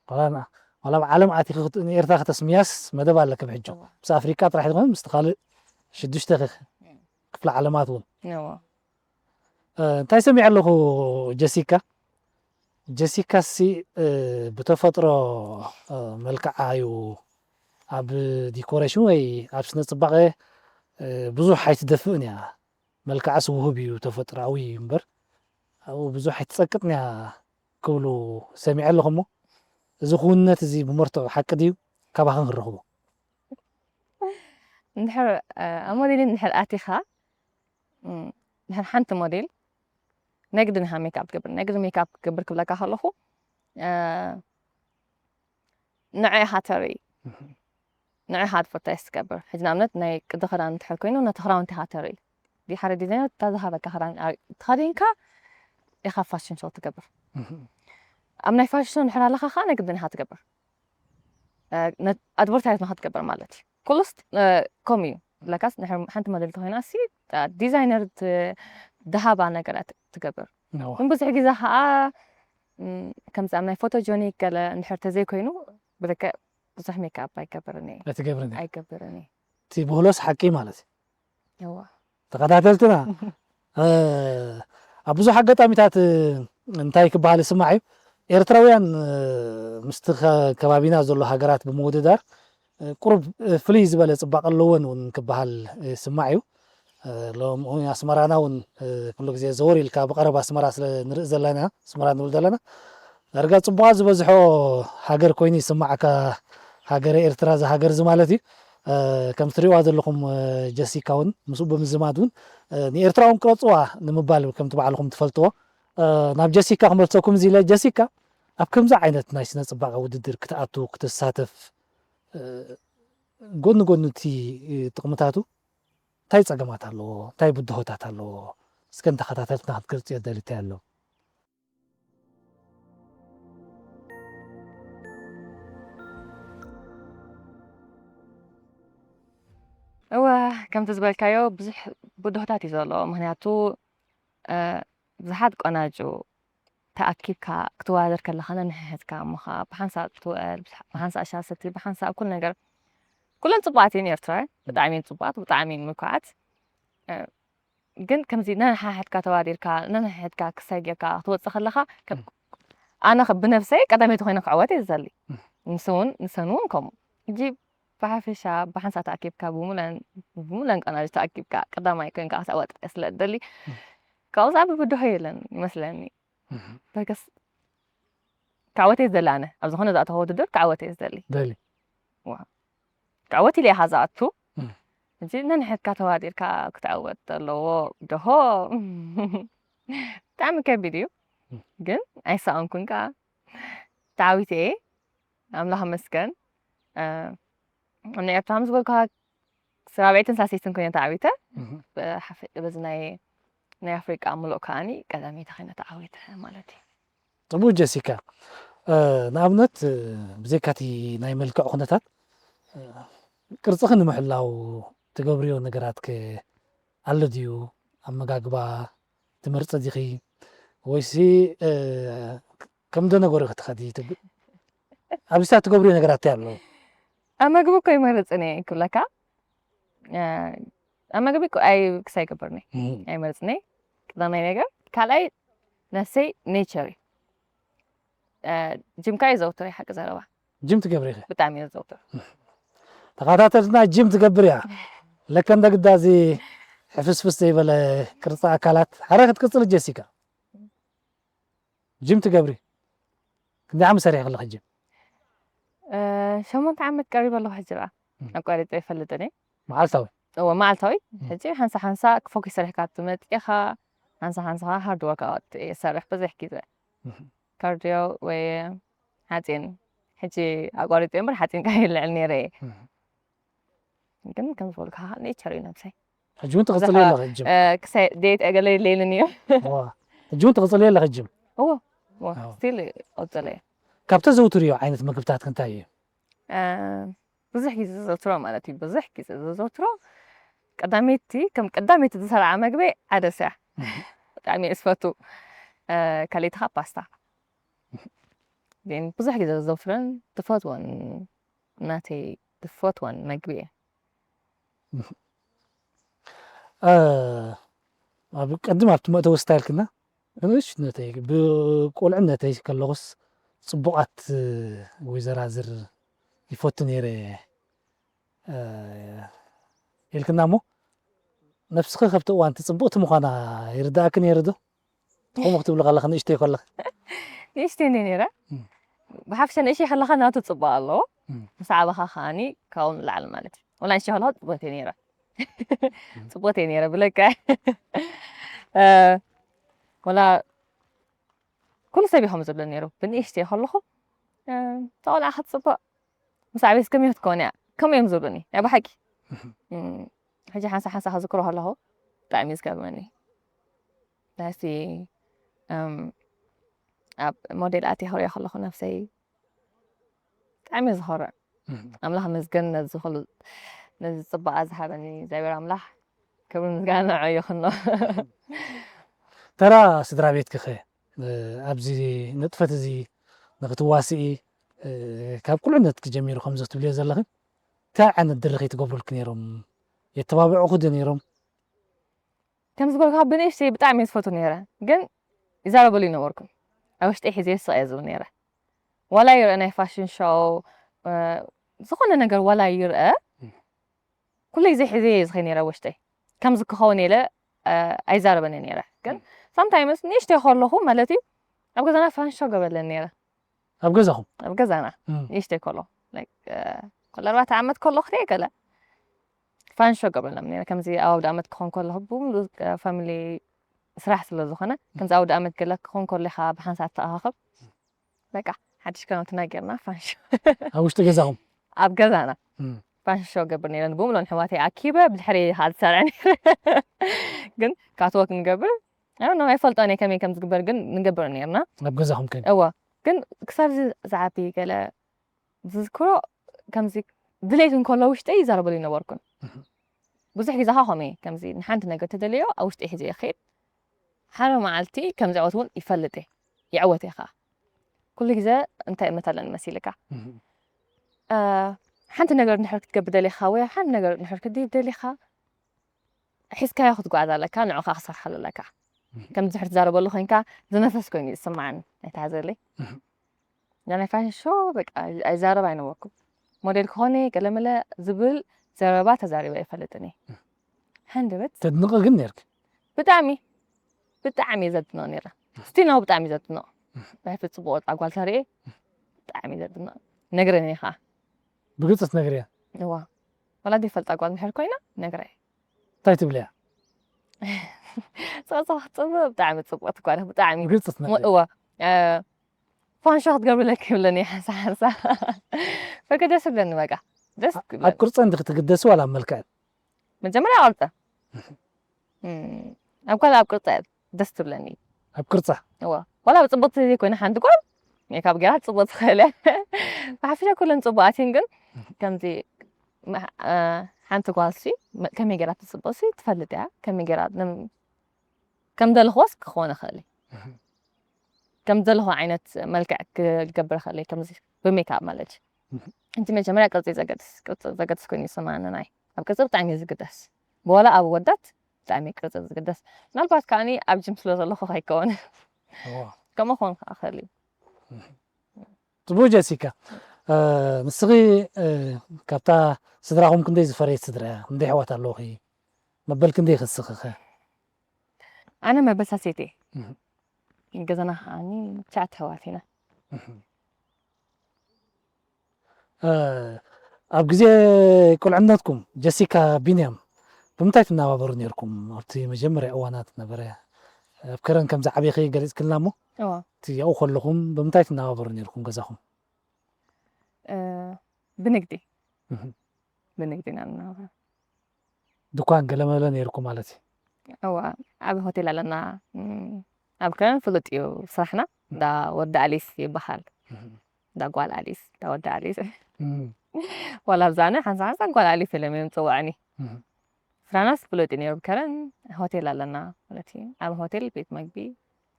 ዋላ ኣብ ዓለም ኣቲኺ ንኤርትራ ከተስምያስ መደብ ኣለኪ ብሕጂ። ምስ ኣፍሪቃ ጥራሕ ይኮነ ምስ ካልእ ሽዱሽተ ክፍለ ዓለማት እውን እንታይ ሰሚዐ ኣለኹ ጀሲካ። ጀሲካ ሲ ብተፈጥሮ መልክዓ እዩ ኣብ ዲኮሬሽን ወይ ኣብ ስነ ጽባቐ ብዙሕ ኣይትደፍእን እያ። መልክዓስ ውሁብ እዩ ተፈጥሮኣዊ እዩ እምበር ኣብኡ ብዙሕ ኣይትጸቅጥን እያ ክብሉ ሰሚዐ ኣለኹ። እሞ እዚ ክውንነት እዚ ብመርትዖ ሓቂ ድዩ? ካባኸ ክንረኽቦ? እንድሕር ኣብ ሞዴሊን እንድሕር ኣቲኻ እንድሕር ሓንቲ ሞዴል ናይ ግድን ኢኻ ሜክኣፕ ትገብር ናይ ግድን ሜክኣፕ ክትገብር ክብለካ ከለኹ ንዐ ኢኻ ተርኢ ንዐ ኢኻ ኣድቨርታይዝ ትገብር ሕጂ ንኣብነት ናይ ቅዲ ክዳን እንድሕር ኮይኑ ነቲ ክዳውንቲ ኢኻ ተርኢ ሓደ ዲዛይነር እታ ዝሃበካ ክዳን ተኸዲንካ ኢኻ ፋሽን ሾው ትገብር ኣብ ናይ ፋሽን ሾው እንድሕር ኣለኻ ከዓ ናይ ግድን ኢኻ ትገብር ኣድቨርታይዝ ንክትገብር ማለት እዩ ኩሉስ ከምኡ እዩ ለካስ ሓንቲ መደል ተኮይና ሲ ዲዛይነር ድሃባ ነገራት ትገብር ግን ብዙሕ ግዜ ከዓ ከምዚ ኣብ ናይ ፎቶ ጆኒ ገለ እንድሕር ተዘይኮይኑ ብልክዕ ብዙሕ ሜክኣፕ ኣይገብርን እየ ኣይትገብርን እየ። ኣይገብርን እየ እቲ ብህሎስ ሓቂ ማለት እዩ እዋ ተኸታተልትና ኣብ ብዙሕ ኣጋጣሚታት እንታይ ክበሃል ይስማዕ እዩ ኤርትራውያን ምስቲ ከባቢና ዘሎ ሃገራት ብምውድዳር ቁሩብ ፍልይ ዝበለ ፅባቐ ኣለወን እውን ክበሃል ይስማዕ እዩ ሎም ኣስመራና እውን ኩሉ ግዜ ዘወር ኢልካ ብቀረብ ኣስመራ ስለ ንርኢ ዘለና ኣስመራ ንብል ዘለና ዳርጋ ፅቡቓት ዝበዝሖ ሃገር ኮይኑ ይስማዓካ ሃገረ ኤርትራ እዚ ሃገር እዚ ማለት እዩ ከም ትሪእዋ ዘለኹም ጀሲካ እውን ምስኡ ብምዝማድ እውን ንኤርትራ እውን ቅረፅዋ ንምባል ከምቲ ባዕልኹም ትፈልጥዎ ናብ ጀሲካ ክመልሰኩም እዚ ኢለ ጀሲካ ኣብ ከምዚ ዓይነት ናይ ስነ ፅባቐ ውድድር ክትኣቱ ክትሳተፍ ጎኒ ጎኒ እቲ ጥቕምታቱ እንታይ ጸገማት ኣለዎ እንታይ ብድሆታት ኣለዎ እስከ ንተኸታተልትና ክትገልጽዮ ደሊ እንታይ ኣሎ እወ ከምቲ ዝበልካዮ ብዙሕ ብድሆታት እዩ ዘሎ ምክንያቱ ብዙሓት ቆናጁ ተኣኪብካ ክትወዳደር ከለኻ ነንሕሕትካ እሞ ከዓ ብሓንሳእ ትውዕል ብሓንሳእ ሻሰቲ ብሓንሳእ ኩሉ ነገር ኩለን ፅቡቃት እየን ኤርትራውያን ብጣዕሚ እየን ፅቡቃት ብጣዕሚ እየን ምልኩዓት ግን ከምዚ ነንሓሕትካ ተዋዲርካ ነንሕሕትካ ክሳይ ጌርካ ክትወፅእ ከለኻ ኣነ ብነብሰይ ቀዳመይቲ ኮይነ ክዕወት እየ ዝደሊ ንስውን ንሰን እውን ከምኡ ሕጂ ብሓፈሻ ብሓንሳእ ተኣኪብካ ብሙለን ብሙለን ቀናጅ ተኣኪብካ ቀዳማይ ኮይንካ ክትዕወት ስለ ትደሊ ካብኡ ዝዓቢ ብድሆ የለን ይመስለኒ በርገስ ክዓወት እየ ዝደሊ ኣነ ኣብ ዝኾነ ዝኣተኸ ውድድር ክዓወት እየ ዝደሊ ደሊ ዋ ክዓወት ኢለ ኢኻ ዝኣቱ እም። እዚ ነንሕድካ ተዋዲርካ ክትዓወት ኣለዎ ደሆ ብጣዕሚ ከቢድ እዩ ግን ኣይሰኣንኩን ከዓ ተዓዊተ እየ። ኣምላኽ መስገን። ኣብ ናይ ኤርትራ ምስ በልካ ራብዐይትን ሳልሰይትን ኮይነ ተዓዊተ። በዚ ናይ ናይ ኣፍሪቃ ምሉእ ከዓኒ ቀዳመይቲ ኮይነ ተዓዊተ ማለት እዩ። ጽቡቅ ጀሲካ። ንኣብነት ብዘይካቲ ናይ መልክዕ ኩነታት ቅርጽኺ ንምሕላው ትገብርዮ ነገራት ከ ኣሎ ድዩ? ኣመጋግባ ትመርጽ ዲኺ ወይሲ ከም ደነገሩ ክትኸዲ ትብል? ኣብዚ ሰዓት ትገብርዮ ነገራት እንታይ ኣሎ? ኣመግቢ እኮ ይመርጽን እየ ክብለካ። ኣመግቢ እኮ ኣይ ክሳይ ይገብርኒ ኣይመርጽን እየ። ቀዳማይ ነገር። ካልኣይ ነፍሰይ ኔቸር እዩ። ጅም ከዓ ይዘውትር እየ ሓቂ ዘረባ። ጅም ትገብሪ ኢኺ? ብጣዕሚ እየ ዘዘውትር። ተኸታተልትና ጅም ትገብር እያ። ለከ እንደ ግዳ እዚ ሕፍስፍስ ዘይበለ ቅርፂ ኣካላት ሓረ ክትቅፅል ጀሲካ። ጅም ትገብሪ? ክንደይ ዓመት ሰሪሒ ከለኺ ጅም? ሸሞንተ ዓመት ቀሪበ ኣለኹ ሕጂ ደኣ። ኣቋሪፀ ይፈልጥን እየ። መዓልታዊ? እወ መዓልታዊ። ሕጂ ሓንሳ ሓንሳ ክፎኪስ ሰሪሕካ ትመፅእ ኢኻ። ሓንሳ ሓንሳ ከዓ ሃርድ ወርክኣውት እየ ዝሰርሕ ብዙሕ ግዜ። ካርድዮ ወይ ሓፂን። ሕጂ ኣቋሪፀ እምበር ሓፂን ከዓ ይልዕል ነይረ እየ። ግን ከም ዝበልካ ከዓ ኔቸር እዩ ነብሰይ። ሕጂ እውን ትቕፅልዮ ኣለኺ ጅም? ክሳይ ዴት ገለ የለይንን እዩ። ሕጂ እውን ትቕፅልዮ ኣለኺ ጅም? እዎ እዎ ስቲል ይቕፅል እየ። ካብ ተዘውትርዮ ዓይነት ምግብታት እንታይ እዩ? ብዙሕ ግዜ ዘዘውትሮ ማለት እዩ። ብዙሕ ግዜ ዘዘውትሮ ቀዳመይቲ ከም ቀዳመይቲ ዝሰርዓ መግቢ ዓደስ እያ። ብጣዕሚ እየ ዝፈቱ። ካልኣይቲ ከዓ ፓስታ። ግን ብዙሕ ግዜ ዘዘውትረን ትፈትወን ናተይ ትፈትወን መግቢ እየ። ኣብ ቅድም ኣብቲ መእተዊ ስታይልክና ንእሽነተይ ብቆልዕነተይ ከለኹስ ፅቡቓት ወይዘራዝር ይፈቱ ነይረ ኢልክና እሞ ነብስኺ ከብቲ እዋንቲ ፅቡቕቲ ምዃና ይርዳእኪ ነይሩ ዶ? ከምኡ ክትብሊ ከለኺ ንእሽተይ ከለኺ ንእሽተይ እንደ ነይረ ብሓፈሻ ንእሽተይ ከለኻ ናቱ ፅቡቅ ኣለዎ። ምስ ዓበኻ ከዓኒ ካብኡ ንላዕሊ ማለት እዩ። ወላ ንእሽተይ ከለኻ ፅቡቅቲ ነይረ። ፅቡቅቲ ነይረ ብለካ። ወላ ኩሉ ሰብ ይኸም ዝብለ ነይሩ ብንእሽተይ ከለኹ ተቆልዓ ክትፅቡቅ ምስ ዓበይስ ከመይ ክትከውን እያ ከምኡ እዮም ዝብሉኒ ናይ ብሓቂ። ሕጂ ሓንሳ ሓንሳ ከዝክሮ ከለኹ ብጣዕሚ እዩ ዝገርመኒ። ናይሲ ኣብ ሞዴል ኣትየ ክሪኦ ከለኹ ነብሰይ ብጣዕሚ እየ ዝኮርዕ። ኣምላኽ መስገን ነዚ ኩሉ ነዚ ፅባቐ ዝሃበኒ እግዚኣብሔር ኣምላኽ ክብሪ ምስጋና ንዑ ይኹኖ። ተራ ስድራ ቤትኪ ኸ ኣብዚ ንጥፈት እዚ ንክትዋስኢ ካብ ቁልዕነትኪ ጀሚሩ ከምዚ ክትብልዮ ዘለኺ እንታይ ዓይነት ድርኺ ትገብሩልኪ ነይሮም? የተባብዑኹ ዶ ነይሮም? ከም ዝበልካ ብንእሽተይ ብጣዕሚ እየ ዝፈቱ ነይረ ግን ይዛረበሉ ይነበርኩ ኣብ ውሽጠይ ሒዘ ስቕ እየ ዝብል ነይረ ዋላ ይርአ ናይ ፋሽን ሾው ዝኾነ ነገር ዋላ ይርአ ኩሉ ግዜ ሒዘ እየ ዝኸይ ነይረ ውሽጠይ ከምዚ ክኸውን ኢለ ኣይዛረበን እየ ነይረ ግን ሳምታይምስ ንእሽተይ ከለኹ ማለት እዩ ኣብ ገዛና ፋሽን ሾው ገበለን ነይረ ኣብ ገዛኹም ኣብ ገዛና ንእሽተይ ከሎ ኮለ ኣርባዕተ ዓመት ከሎ ክደ ገለ ፋንሾ ገብረሎም ነረ ከምዚ ኣብ ኣውደ ኣመት ክኾን ከሎ ብሙሉ ፋሚሊ ስራሕ ስለ ዝኾነ ከምዚ ኣውደ ኣመት ገለ ክኾን ከሎ ኢኻ ብሓንሳብ ተኣኻኸብ በቃ ሓድሽ ክዳውንቲ ናጌርና ፋንሾ ኣብ ውሽጢ ገዛኹም ኣብ ገዛና ፋንሾ ገብር ነረ ብሙሉ ንሕዋተይ ኣኪበ ብድሕሪ ዝሰርዐ ነረ ግን ካትወክ ንገብር ኣነ ኣይፈልጦን እየ ከመይ ከም ዝግበር ግን ንገብር ነርና ኣብ ገዛኹም ከ እወ ግን ክሳብ ዝዓቢ ገለ ዝዝክሮ ከምዚ ድሌት እንከሎ ውሽጠይ ይዛረበሉ ይነበርኩን ብዙሕ ግዜ ካ ከምየ ከምዚ ንሓንቲ ነገር ተደለዮ ኣብ ውሽጠይ ሒዘ ይኸይድ ሓደ መዓልቲ ከም ዝዕወት እውን ይፈልጥ እየ ይዕወት እየ ከዓ ኩሉ ግዜ እንታይ እምነት ኣለኒ መሲልካ ሓንቲ ነገር እንድሕር ክትገብር ደሊኻ ወይ ሓንቲ ነገር እንድሕር ክትድይብ ደሊኻ ሒዝካዮ ክትጓዓዝ ኣለካ ንዑኻ ክሰርሓሉ ኣለካ ከም ዝሕር ትዛረበሉ ኮይንካ ዝነፈስ ኮይኑ ዝስማዓኒ ኣይትሓዘለይ እዛ ናይ ፋሽን ሾ በቃ ኣይዛረብ ኣይነበርኩም ሞዴል ክኾነ ገለመለ ዝብል ዘረባ ተዛሪበ ኣይፈልጥን እየ ሃንደበት ተድንቕ ግን ነርክ ብጣዕሚ ብጣዕሚ እየ ዘድንቕ ነረ ስቲናው ብጣዕሚ እየ ዘድንቕ ናይ ፍፅቡቅ ወፃ ጓል ተርኢ ብጣዕሚ እየ ዘድንቕ ነግረኒ ከዓ ብግልፂ ትነግርያ እዋ ወላ ዘይፈልጣ ጓል ምሕር ኮይና ነግረ እንታይ ትብልያ ጸጸኽ ጽቡቅ፣ ብጣዕሚ ጽቡቅ ትኳነ፣ ብጣዕሚ። ግልጽ ትነግሪ። እዋ። እ፣ ፋንሾ ክትገብርለክ ይብለኒ ሓንሳ ሓንሳ። ፈገ ደስ ይብለኒ በቃ። ደስ ኣብ ይብለኒ። ቅርጸ እንዲ ክትግደሲ ዋላ ኣብ መልክዐ? መጀመርያ ቅርጸ። እም፣ ኣብ ጓል ኣብ ቅርጸ ደስ ትብለኒ። ኣብ ቅርጻ? እዋ። ዋላ ኣብ ጽቡቅ ዘይኮነ ሓንቲ ጓል ሜካፕ ገይራ ጽቡቅ ትኽእል እያ። ብሓፈሻ ኩለን ጽቡቃት እየን፣ ግን ከምዚ መ-፣ እ፣ ሓንቲ ጓል ሲ መ-፣ ከመይ ገይራ ትጽቡቅ ሲ ትፈልጥ እያ። ከመይ ገይራ ንም-፣ ከም ደለኽዎስ ክኾን ይኽእል እዩ። ከም ዘለኹ ዓይነት መልክዕ ክገብር ይኽእል እየ፣ ከምዚ ብሜካፕ ማለት እዩ። እህ። እቲ መጀመርያ ቅርጺ ዘገድስ፣ ቅርጺ ዘገድስ ኮይኑ ይስማዓኒ። ናይ ኣብ ቅርጺ ብጣዕሚ እዩ ዝግደስ። ብዋላ ኣብ ወዳት ብጣዕሚ ቅርጺ ዝግደስ። ምናልባት ከኣኒ ኣብ ጅም ስለ ዘለኹ ከይከውን። እዋ። ከምኡ ክኾን ከኣ ይኽእል እዩ። ጽቡቅ ጀሲካ። እ፣ ንስኺ፣ እ፣ ካብታ ስድራኹም ክንደይ ዝፈረየት ስድራ እያ? ክንደይ ኣሕዋት ኣለውኺ? መበል ክንደይ ኢኺ ንስኺ ኸ? ኣነ መበል ሳልሰይቲ እየ። እህ። ገዛና ከኣኒ ትሽዓተ ኣሕዋት ኢና። እህ። እ፣ ኣብ ግዜ ቁልዕነትኩም ጀሲካ ቢንያም ብምንታይ ትነባበሩ ነይርኩም? ኣብቲ መጀመርያ እዋናት ነበረ ኣብ ከረን ከም ዝዓበኺ ገሊጽክልና እሞ፣ እዋ። እቲ ኣብኡ ከለኹም ብምንታይ ትነባበሩ ነይርኩም ገዛኹም? እ፣ ብንግዲ። እህ። ብንግዲ ኢና ንነባበር። ድኳን ገለመለ ነይርኩም ማለት እዩ? እዋ፣ ዓቢ ሆቴል ኣለና። እም፣ ኣብ ከረን ፍሉጥ እዩ ስራሕና። እንዳ ወዲ ኣሊስ ይበሃል። እህ። እንዳ ጓል ኣሊስ፣ እንዳ ወዲ ኣሊስ። እህ። ዋላ ኣብዛነ ሓንሳ ሓንሳ ጓል ኣሊስ ኢሎም እዮም ዝጽውዑኒ። እህ። ስራሕናስ ፍሉጥ እዩ ነይሩ። ብከረን ሆቴል ኣለና ማለት እዩ። ኣብ ሆቴል ቤት መግቢ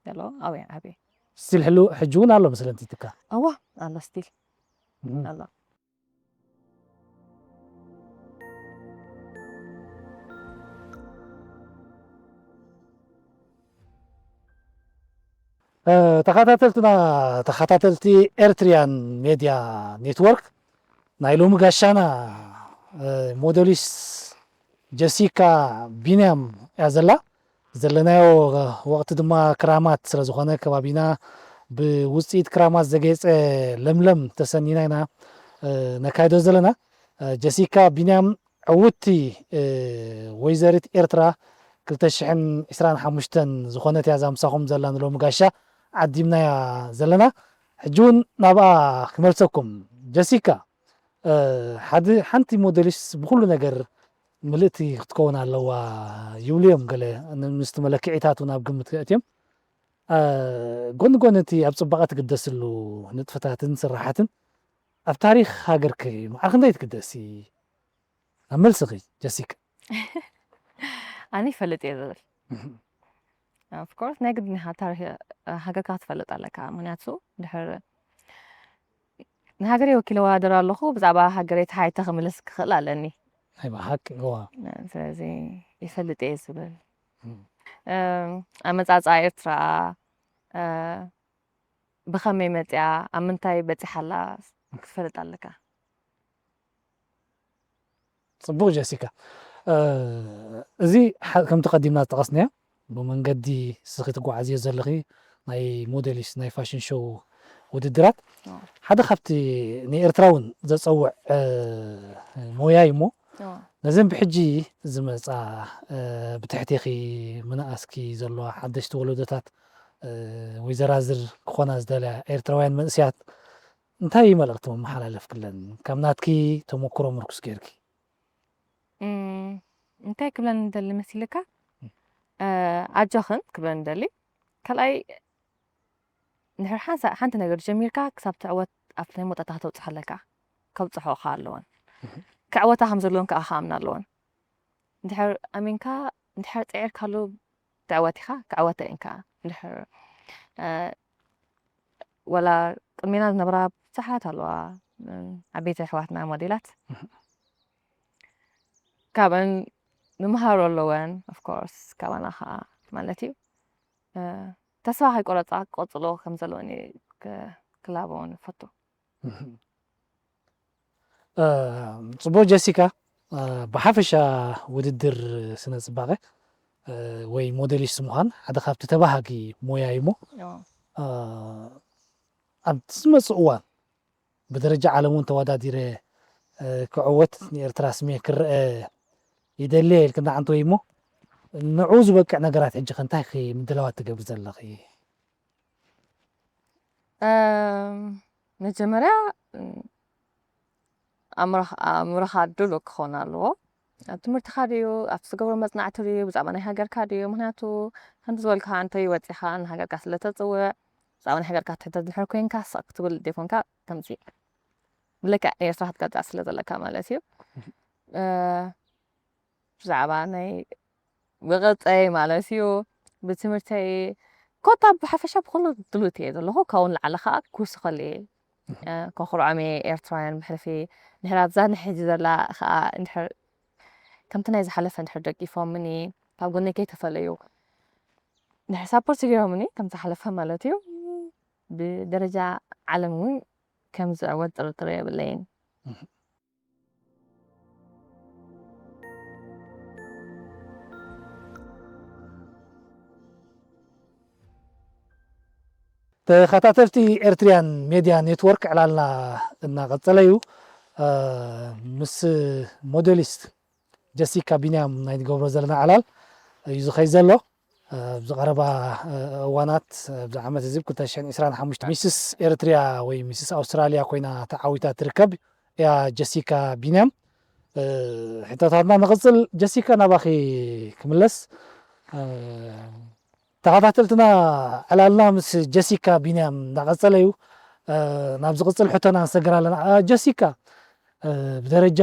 ዘሎ ኣብያ ዓቢ። ስቲል ሕሉ-፣ ሕጂ እውን ኣሎ መስለኒ እቲ ትካል? እዋ፣ ኣሎ ስቲል እህ። ኣሎ። እ፣ ተኸታተልትና፣ ተኸታተልቲ ኤርትሪያን ሜድያ ኔትወርክ፣ ናይ ሎሚ ጋሻና፣ እ፣ ሞዴሊስት ጀሲካ ቢንያም እያ ዘላ። ዘለናዮ ወቕቲ ድማ ክራማት ስለ ዝኾነ፣ ከባቢና ብውጽኢት ክራማት ዘጌጸ ለምለም ተሰኒና ኢና፣ እ፣ ነካይዶ ዘለና። እ፣ ጀሲካ ቢንያም ዕውትቲ፣ እ፣ ወይዘሪት ኤርትራ ክልተ ሽሕን ዕስራን ሓሙሽተን ዝኾነት እያ እዛ ምሳኹም ዘላ ንሎሚ ጋሻ ዓዲምናያ ዘለና። ሕጂ እውን ናብኣ ክመልሰኩም። ጀሲካ፣ እ፣ ሓደ፣ ሓንቲ ሞዴሊስት ብኹሉ ነገር ምልእቲ ክትከውን ኣለዋ ይብሉ እዮም ገለ፣ ን-፣ ምስቲ መለክዒታት እውን ኣብ ግምት ከእትዮም። እ፣ ጎኒ ጎኒ እቲ ኣብ ጽባቐ ትግደስሉ ንጥፈታትን ስራሓትን፣ ኣብ ታሪኽ ሃገርኪ ማዕረ ክንደይ ትግደሲ? ኣብ መልስኺ ጀሲካ። ኣነ ይፈልጥ እየ ዝብል። እህ። ኦፍ ኮርስ፣ ናይ ግድን ኢኻ ታሪኽ ሃገርካ ክትፈልጥ ኣለካ። ምኽንያቱ ድሕር ንሃገረይ ወኪለ እወዳደር ኣለኹ፣ ብዛዕባ ሃገረይ ተሓይተ ክምልስ ክኽእል ኣለኒ። ናይ ብሓቂ፣ እዋ። ስለዚ ይፈልጥ እየ ዝብል። እም። እም፣ ኣመጻጽኣ ኤርትራ፣ እ፣ ብኸመይ መጽያ፣ ኣብ ምንታይ በጺሓ ኣላ ክትፈልጥ ኣለካ። ጽቡቕ ጀሲካ። እ፣ እዚ ሓ-፣ ከምቲ ቀዲምና ዝጠቐስናዮ፣ ብመንገዲ ንስኺ ትጓዓዝዮ ዘለኺ ናይ ሞዴሊስት ናይ ፋሽን ሾው ውድድራት፣ ኣዎ። ሓደ ካብቲ ንኤርትራ እውን ዘጸውዕ፣ እ፣ ሞያ እዩ እሞ፣ ኣዎ። ነዘን ብሕጂ ዝመጻ፣ እ፣ ብትሕቴኺ ምንኣስኪ ዘለዋ ሓደሽቲ ወለዶታት፣ እ፣ ወይ ዘራዝር ክኾና ዝደልያ ኤርትራውያን መንእሰያት እንታይ መልእኽቲ መመሓላለፍክለን? ካብ ናትኪ ተመኩሮ ምርኩስ ጌርኪ። እም፣ እንታይ ክብለን እንደሊ መሲልካ? እ፣ ኣጆኽን ክብለን እንደሊ። ካልኣይ፣ እንድሕር ሓንሳ-፣ ሓንቲ ነገር ጀሚርካ ክሳብ ትዕወት ኣብቲ ናይ መወዳእታ ከተብጽሖ ኣለካ። ከብጽሖ ከኣ ኣለወን። እህ። ክዕወታ ከም ዘለወን ከኣ ክኣምና ኣለወን። እንድሕር ኣሚንካ፣ እንድሕር ጽዒርካሉ ትዕወት ኢኻ፣ ክዕወታ እየን ከኣ። እንድሕር፣ እ፣ ወላ ቅድሜና ዝነብራ ብዙሓት ኣለዋ፣ እም፣ ዓበይቲ ኣሕዋትና ሞዴላት። እህ። ካብአን ምምሃሮ ኣለወን፣ of course፣ ካባና ኸዓ ማለት እዩ። እ፣ ተስፋ ከይቆረጻ ክቐጽሎ ከም ዘለወን እየ ክ-፣ ክላበወን እፈቱ። እህ። እ፣ ጽቡቕ ጀሲካ፣ እ፣ ብሓፈሻ ውድድር ስነ ጽባቐ፣ እ፣ ወይ ሞዴሊስት ምዃን ሓደ ካብቲ ተባሃጊ ሞያ እዩ እሞ፣ ኦ። እ፣ ኣብቲ ዝመጽእ እዋን ብደረጃ ዓለም እውን ተወዳዲረ፣ እ፣ ክዕወት ንኤርትራ ስሜ ክረአ ይደሊ እየ ኢልክና ኣንተ ወይ እሞ፣ ንዑ ዝበቅዕ ነገራት ሕጂ ከ እንታይ ኢኺ ምድላዋት ትገብሪ ዘለኺ? እም፣ መጀመርያ እም፣ ኣእምሮኻ ኣእምሮኻ ድሉው ክኾን ኣለዎ። ኣብ ትምህርትኻ ድዩ፣ ኣብ ትገብሮ መጽናዕቲ ድዩ፣ ብዛዕባ ናይ ሃገርካ ድዩ? ምኽንያቱ ከምቲ ዝበልካ እንተ ወጺኻ ንሃገርካ ስለ ተጽውዕ፣ ብዛዕባ ናይ ሃገርካ ትሕተት ድሕር ኮይንካ ስቕ ክትብል ዘይኮንካ ከምዚ ብልክዕ ኤርትራ ክትገልጻ ስለ ዘለካ ማለት እዩ። እ፣ ብዛዕባ ናይ ብቐጸይ ማለት እዩ ብትምህርተይ ኮታ ብሓፈሻ ብኩሉ ድሉት እየ ዘለኹ ካብኡ ንላዕሊ ከዓ ክውስኸሉ እየ እ፣ ከኹርዖም እየ ኤርትራውያን ብሕልፊ ድሕር ኣብዛ ንሕጂ ዘላ ከዓ እንድሕር ከምቲ ናይ ዝሓለፈ እንድሕር ደጊፎምኒ ካብ ጎነይ ከይተፈለዩ ድሕር ሳፖርት ገይሮምኒ ከም ዝሓለፈ ማለት እዩ ብደረጃ ዓለም እውን ከም ዝዕወት ጥርጥር የብለይን ተኸታተልቲ ኤርትሪያን ሜድያ ኔትወርክ ዕላልና እናቐጸለ እዩ። እ፣ ምስ ሞዴሊስት ጀሲካ ቢንያም ናይ ንገብሮ ዘለና ዕላል እዩ ዝኸይ ዘሎ። እ፣ ኣብዚ ቀረባ እ፣ እዋናት ኣብዚ ዓመት እዚ ክልተ ሽሕን ዕስራን ሓሙሽተ ሚስስ ኤርትሪያ ወይ ሚስስ ኣውስትራሊያ ኮይና ተዓዊታ ትርከብ እያ ጀሲካ ቢንያም። እ፣ ሕቶታትና ንቕጽል። ጀሲካ ናባኺ ክምለስ። እ፣ ተኸታተልትና ዕላልና ምስ ጀሲካ ቢንያም እንዳቐጸለ እዩ። እ፣ ናብ ዝቕጽል ሕቶና ንሰግር ኣለና። እ፣ ጀሲካ እ፣ ብደረጃ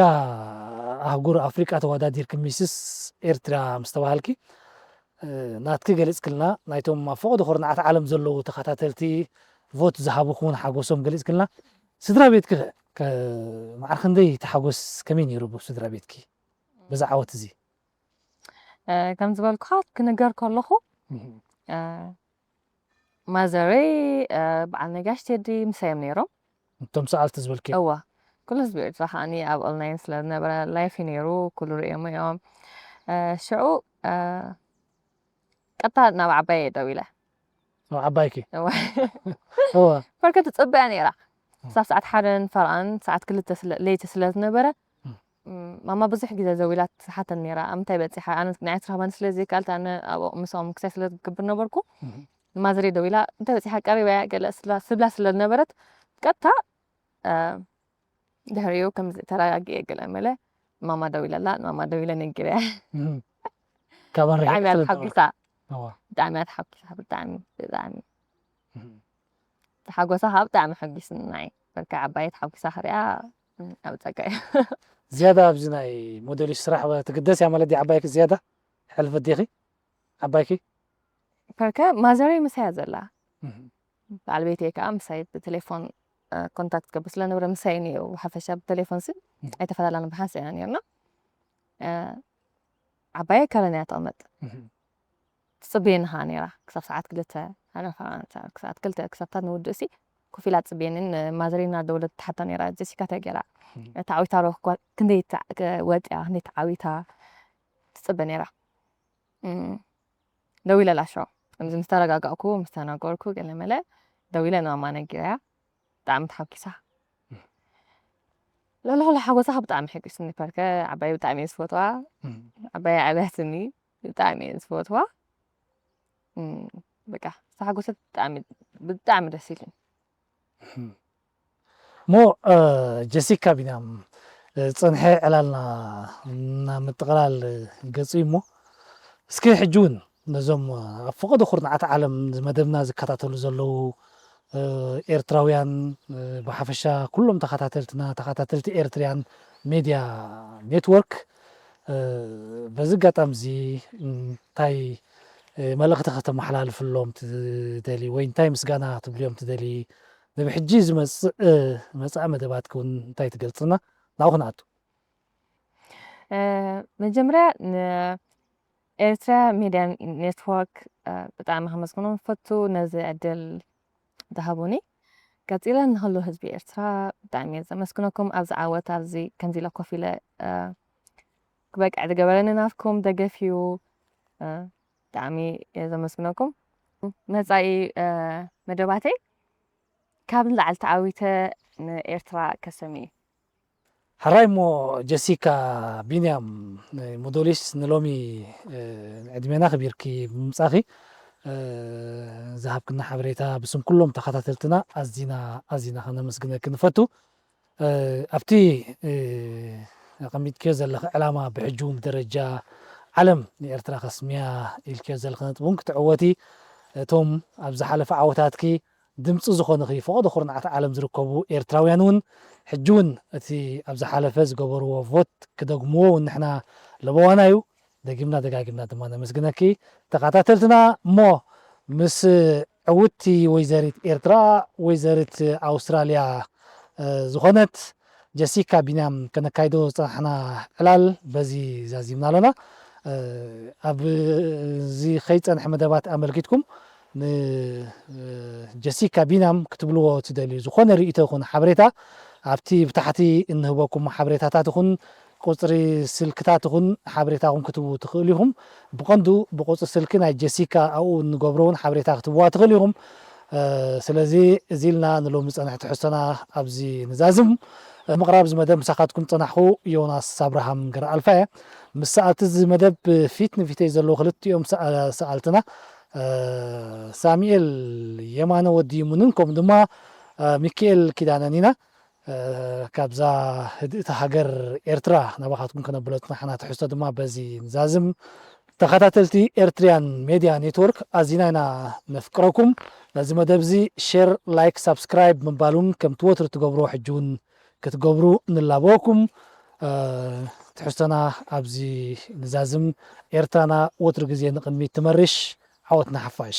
ኣህጉር ኣፍሪቃ ተወዳዲርኪ ሚስስ ኤርትራ ምስ ተባሃልኪ እ፣ ናትኪ ገሊጽክልና ናይቶም ኣብ ፈቐዶ ኩርናዓት ዓለም ዘለዉ ተኸታተልቲ ቮት ዝሃቡኹ እውን ሓጎሶም ገሊጽክልና። ስድራ ቤትኪ ኸ ከ- ማዕረ ክንደይ ተሓጎስ ከመይ ነይሩ ብስድራ ቤትኪ በዚ ዓወት እዚ? እ፣ ከም ዝበልኩኻ ክነገር ከለኹ እ፣ ማዘረይ እ፣ በዓል ነጋሽ ቴዲ ምሳዮም ነይሮም እቶም ሰኣልቲ ዝበልኪ እዋ ኩሉ ህዝቢ ኤርትራ ከዓኒ ኣብ ኦንላይን ስለ ዝነበረ ላይፍ እዩ ነይሩ ኩሉ ርእዮም እዮም እ፣ ሽዑ እ፣ ቀጥታ ናብ ዓባየ ደው ኢለ ኣብ ዓባይኪ እዋ እዋ ፈርከ ትጽበያ ነይራ ክሳብ ሰዓት ሓደን ፈርኣን ሰዓት ክልተ ስለ- ለይቲ ስለ ዝነበረ ም፣ ማማ ብዙሕ ግዜ ዘዊላ ትሓተን ነይራ ኣብ ምንታይ በፂሓ ኣነ ንዓይ ትረኽባኒ ስለ ዘይከኣልት ኣነ ኣብኡ ምስኦም ክሳይ ስለ ዝገብር ነበርኩ ማዘረይ ደዊላ እንታይ በፂሓ ቀሪባ እያ ገለ ስላ- ስብላ ስለ ዝነበረት ቀጥታ እ፣ ድሕሪኡ ከምዚ ተረጋጊኤ ገለ መለ ማማ ደዊለላ ማማ ደዊለ ነጊረያ ካባን ብጣዕሚ ርሒቕ እያ ስለ ተሓጒሳ እዋ ብጣዕሚ እያ ተሓጒሳ ብጣዕሚ ብጣዕሚ እም። ተሓጎሳ ከዓ ብጣዕሚ ሓጒስኒ ንዓይ በርካ ዓባይ ተሓጒሳ ክሪኣ ኣብ ፀጋ እያ ዝያዳ ኣብዚ ናይ ሞዴሊስት ስራሕ ትግደስ እያ ማለት ድያ ዓባይኪ ዝያዳ ሕልፈት ዲኺ ዓባይኪ በርከ ማዘረይ ምሳያ ዘላ እም። በዓል ቤተይ ከዓ ምሳይ ብቴሌፎን እ፣ ኮንታክት ገብር ስለነበረ ምሳይ ነይሩ ሓፈሻ ብቴሌፎን ሲ ኣይተፈላለና ብሓንሳ ኢና ነርና እ፣ ዓባየ ከረን እያ ተቐመጥ እም። ትፅበየኒ ከዓ ነይራ ክሳብ ሰዓት ክልተ ኣነ ከዓ ሰዓት ክልተ ክሳብታት ንውድእ ሲ ኮፍ ኢላ ትፅበየኒ ማዘሬና ደውለት ትሓታ ነይራ ጀሲካ እንታይ ገይራ ተዓዊታ ዶ ክንደይ ተዓ- ወፅያ ክንደይ ተዓዊታ ትፅበ ነይራ እም፣ ደው ኢለ ላሾ ከምዚ ምስ ተረጋጋእኩ ምስ ተናገርኩ ገለ መለ ደው ኢለ ንማማ ነጊረያ ብጣዕሚ ተሓጒሳ ልዕሊ ኩሉ ሓጎሳ ብጣዕሚ ሕጒስኒ ፐርከ ዓባይ ብጣዕሚ እየ ዝፈትዋ ዓባይ ዓብያትኒ ብጣዕሚ እየ ዝፈትዋ እም፣ በቃ ዝተሓጎሰት ብጣዕሚ ብጣዕሚ ደስ ኢሉኒ እሞ እ፣ ጀሲካ ቢንያም እ፣ ዝፀንሐ ዕላልና ናብ ምጥቕላል ገፁ እዩ እሞ እስኪ ሕጂ እውን ነዞም ኣብ ፈቐዶ ኩርናዓት ዓለም መደብና ዝከታተሉ ዘለዉ እ፣ ኤርትራውያን እ፣ ብሓፈሻ ኩሎም ተኸታተልትና ተኸታተልቲ ኤርትርያን ሜድያ ኔትወርክ እ፣ በዚ ኣጋጣሚ እዚ እንታይ እ፣ መልእኽቲ ከተመሓላልፍሎም ትደሊ ወይ እንታይ ምስጋና ትብልዮም ትደሊ ንብሕጂ ዝመፅእ መፃኢ መደባትኪ እውን እንታይ ትገልፅና ናብኡ ክንኣቱ እ፣ መጀመርያ ንኤርትራ ሚድያ ኔትወርክ እ፣ ብጣዕሚ ከመስግኖም ፈቱ ነዚ ዕድል ዝሃቡኒ ቀፂለ ንክሉ ህዝቢ ኤርትራ ብጣዕሚ እየ ዘመስግነኩም ኣብዚ ዓወት ኣብዚ ከምዚ ኢለ ኮፍ ኢለ እ፣ ክበቅዕ ዝገበረኒ ናትኩም ደገፍ እዩ እ፣ ብጣዕሚ እየ ዘመስግነኩም መፃኢ እ፣ መደባተይ ካብ ንላዕሊ ተዓዊተ ንኤርትራ ከሰሚ እዩ ሕራይ እሞ ጀሲካ ቢንያም፣ እ፣ ሙዶሊስ ንሎሚ፣ እ፣ ዕድሜና ክቢርኪ ብምምጻኺ፣ እ፣ ዝሃብክና ሓበሬታ ብስም ኩሎም ተኸታተልትና ኣዚና፣ ኣዚና ከነመስግነኪ ንፈቱ። እ፣ ኣብቲ፣ እ፣ ኣቐሚጥክዮ ዘለኺ ዕላማ ብሕጂ እውን ብደረጃ ዓለም ንኤርትራ ከስምያ ኢልክዮ ዘለኺ ነጥቢ እውን ክትዕወቲ፣ እቶም ኣብ ዝሓለፈ ዓወታትኪ ድምፂ ዝኾንኺ ፈቐዶ ኩርናዓት ዓለም ዝርከቡ ኤርትራውያን እውን ሕጂ እውን እቲ ኣብ ዝሓለፈ ዝገበርዎ ቮት ክደግምዎ እውን ንሕና ለበዋና እዩ። ደጊምና ደጋጊምና ድማ ነመስግነኪ። ተኸታተልትና እሞ ምስ ዕውትቲ ወይዘሪት ኤርትራ፣ ወይዘሪት ኣውስትራልያ፣ እ፣ ዝኾነት ጀሲካ ቢንያም ከነካይዶ ዝጸናሕና ዕላል በዚ ዛዚምና ኣለና። እ፣ ኣብዚ ከይጸንሐ መደባት ኣመልኪትኩም ን፣ እ፣ ጀሲካ ቢንያም ክትብልዎ ትደልዩ ዝኾነ ርእይቶ ይኹን ሓበሬታ ኣብቲ ብታሕቲ እንህበኩም ሓበሬታታት ይኹን ቁጽሪ ስልክታት ይኹን ሓበሬታኹም ክትህቡ ትኽእሉ ኢኹም። ብቐንዱ ብቁጽሪ ስልኪ ናይ ጀሲካ ኣብኡ እንገብሮ እውን ሓበሬታ ክትህብዋ ትኽእሉ ኢኹም። እ፣ ስለዚ እዚ ኢልና ንሎሚ ዝጸንሐ ትሕዝቶና ኣብዚ ንዛዝም። ምቕራብ እዚ መደብ ምሳኻትኩም ዝጸናሕኩ ዮናስ ኣብርሃም ገረኣልፋ እየ። ምስ ሰኣልቲ እዚ መደብ ፊት ንፊተይ ዘለዉ ክልቲኦም ሰኣ-፣ ሰኣልትና፣ እ፣ ሳሙኤል የማነ ወዲ ይሙንን ከምኡ ድማ፣ እ፣ ሚካኤል ኪዳነን ኢና። እ፣ ካብዛ ህድእቲ ሃገር ኤርትራ ናባኻትኩም ከነብለጽ ንሓና ትሕዝቶ ድማ በዚ ንዛዝም። ተኸታተልቲ ኤርትርያን ሜድያ ኔትወርክ ኣዚና ኢና ነፍቅረኩም። ነዚ መደብ እዚ ሼር፣ ላይክ፣ ሳብስክራይብ ምባል እውን ከምቲ ወትሩ ትገብርዎ ሕጂ እውን ክትገብሩ ንላበወኩም። እ፣ ትሕዝቶና ኣብዚ ንዛዝም። ኤርትራና ወትሩ ግዜ ንቕድሚት ትመርሽ። ዓወት ንሓፋሽ።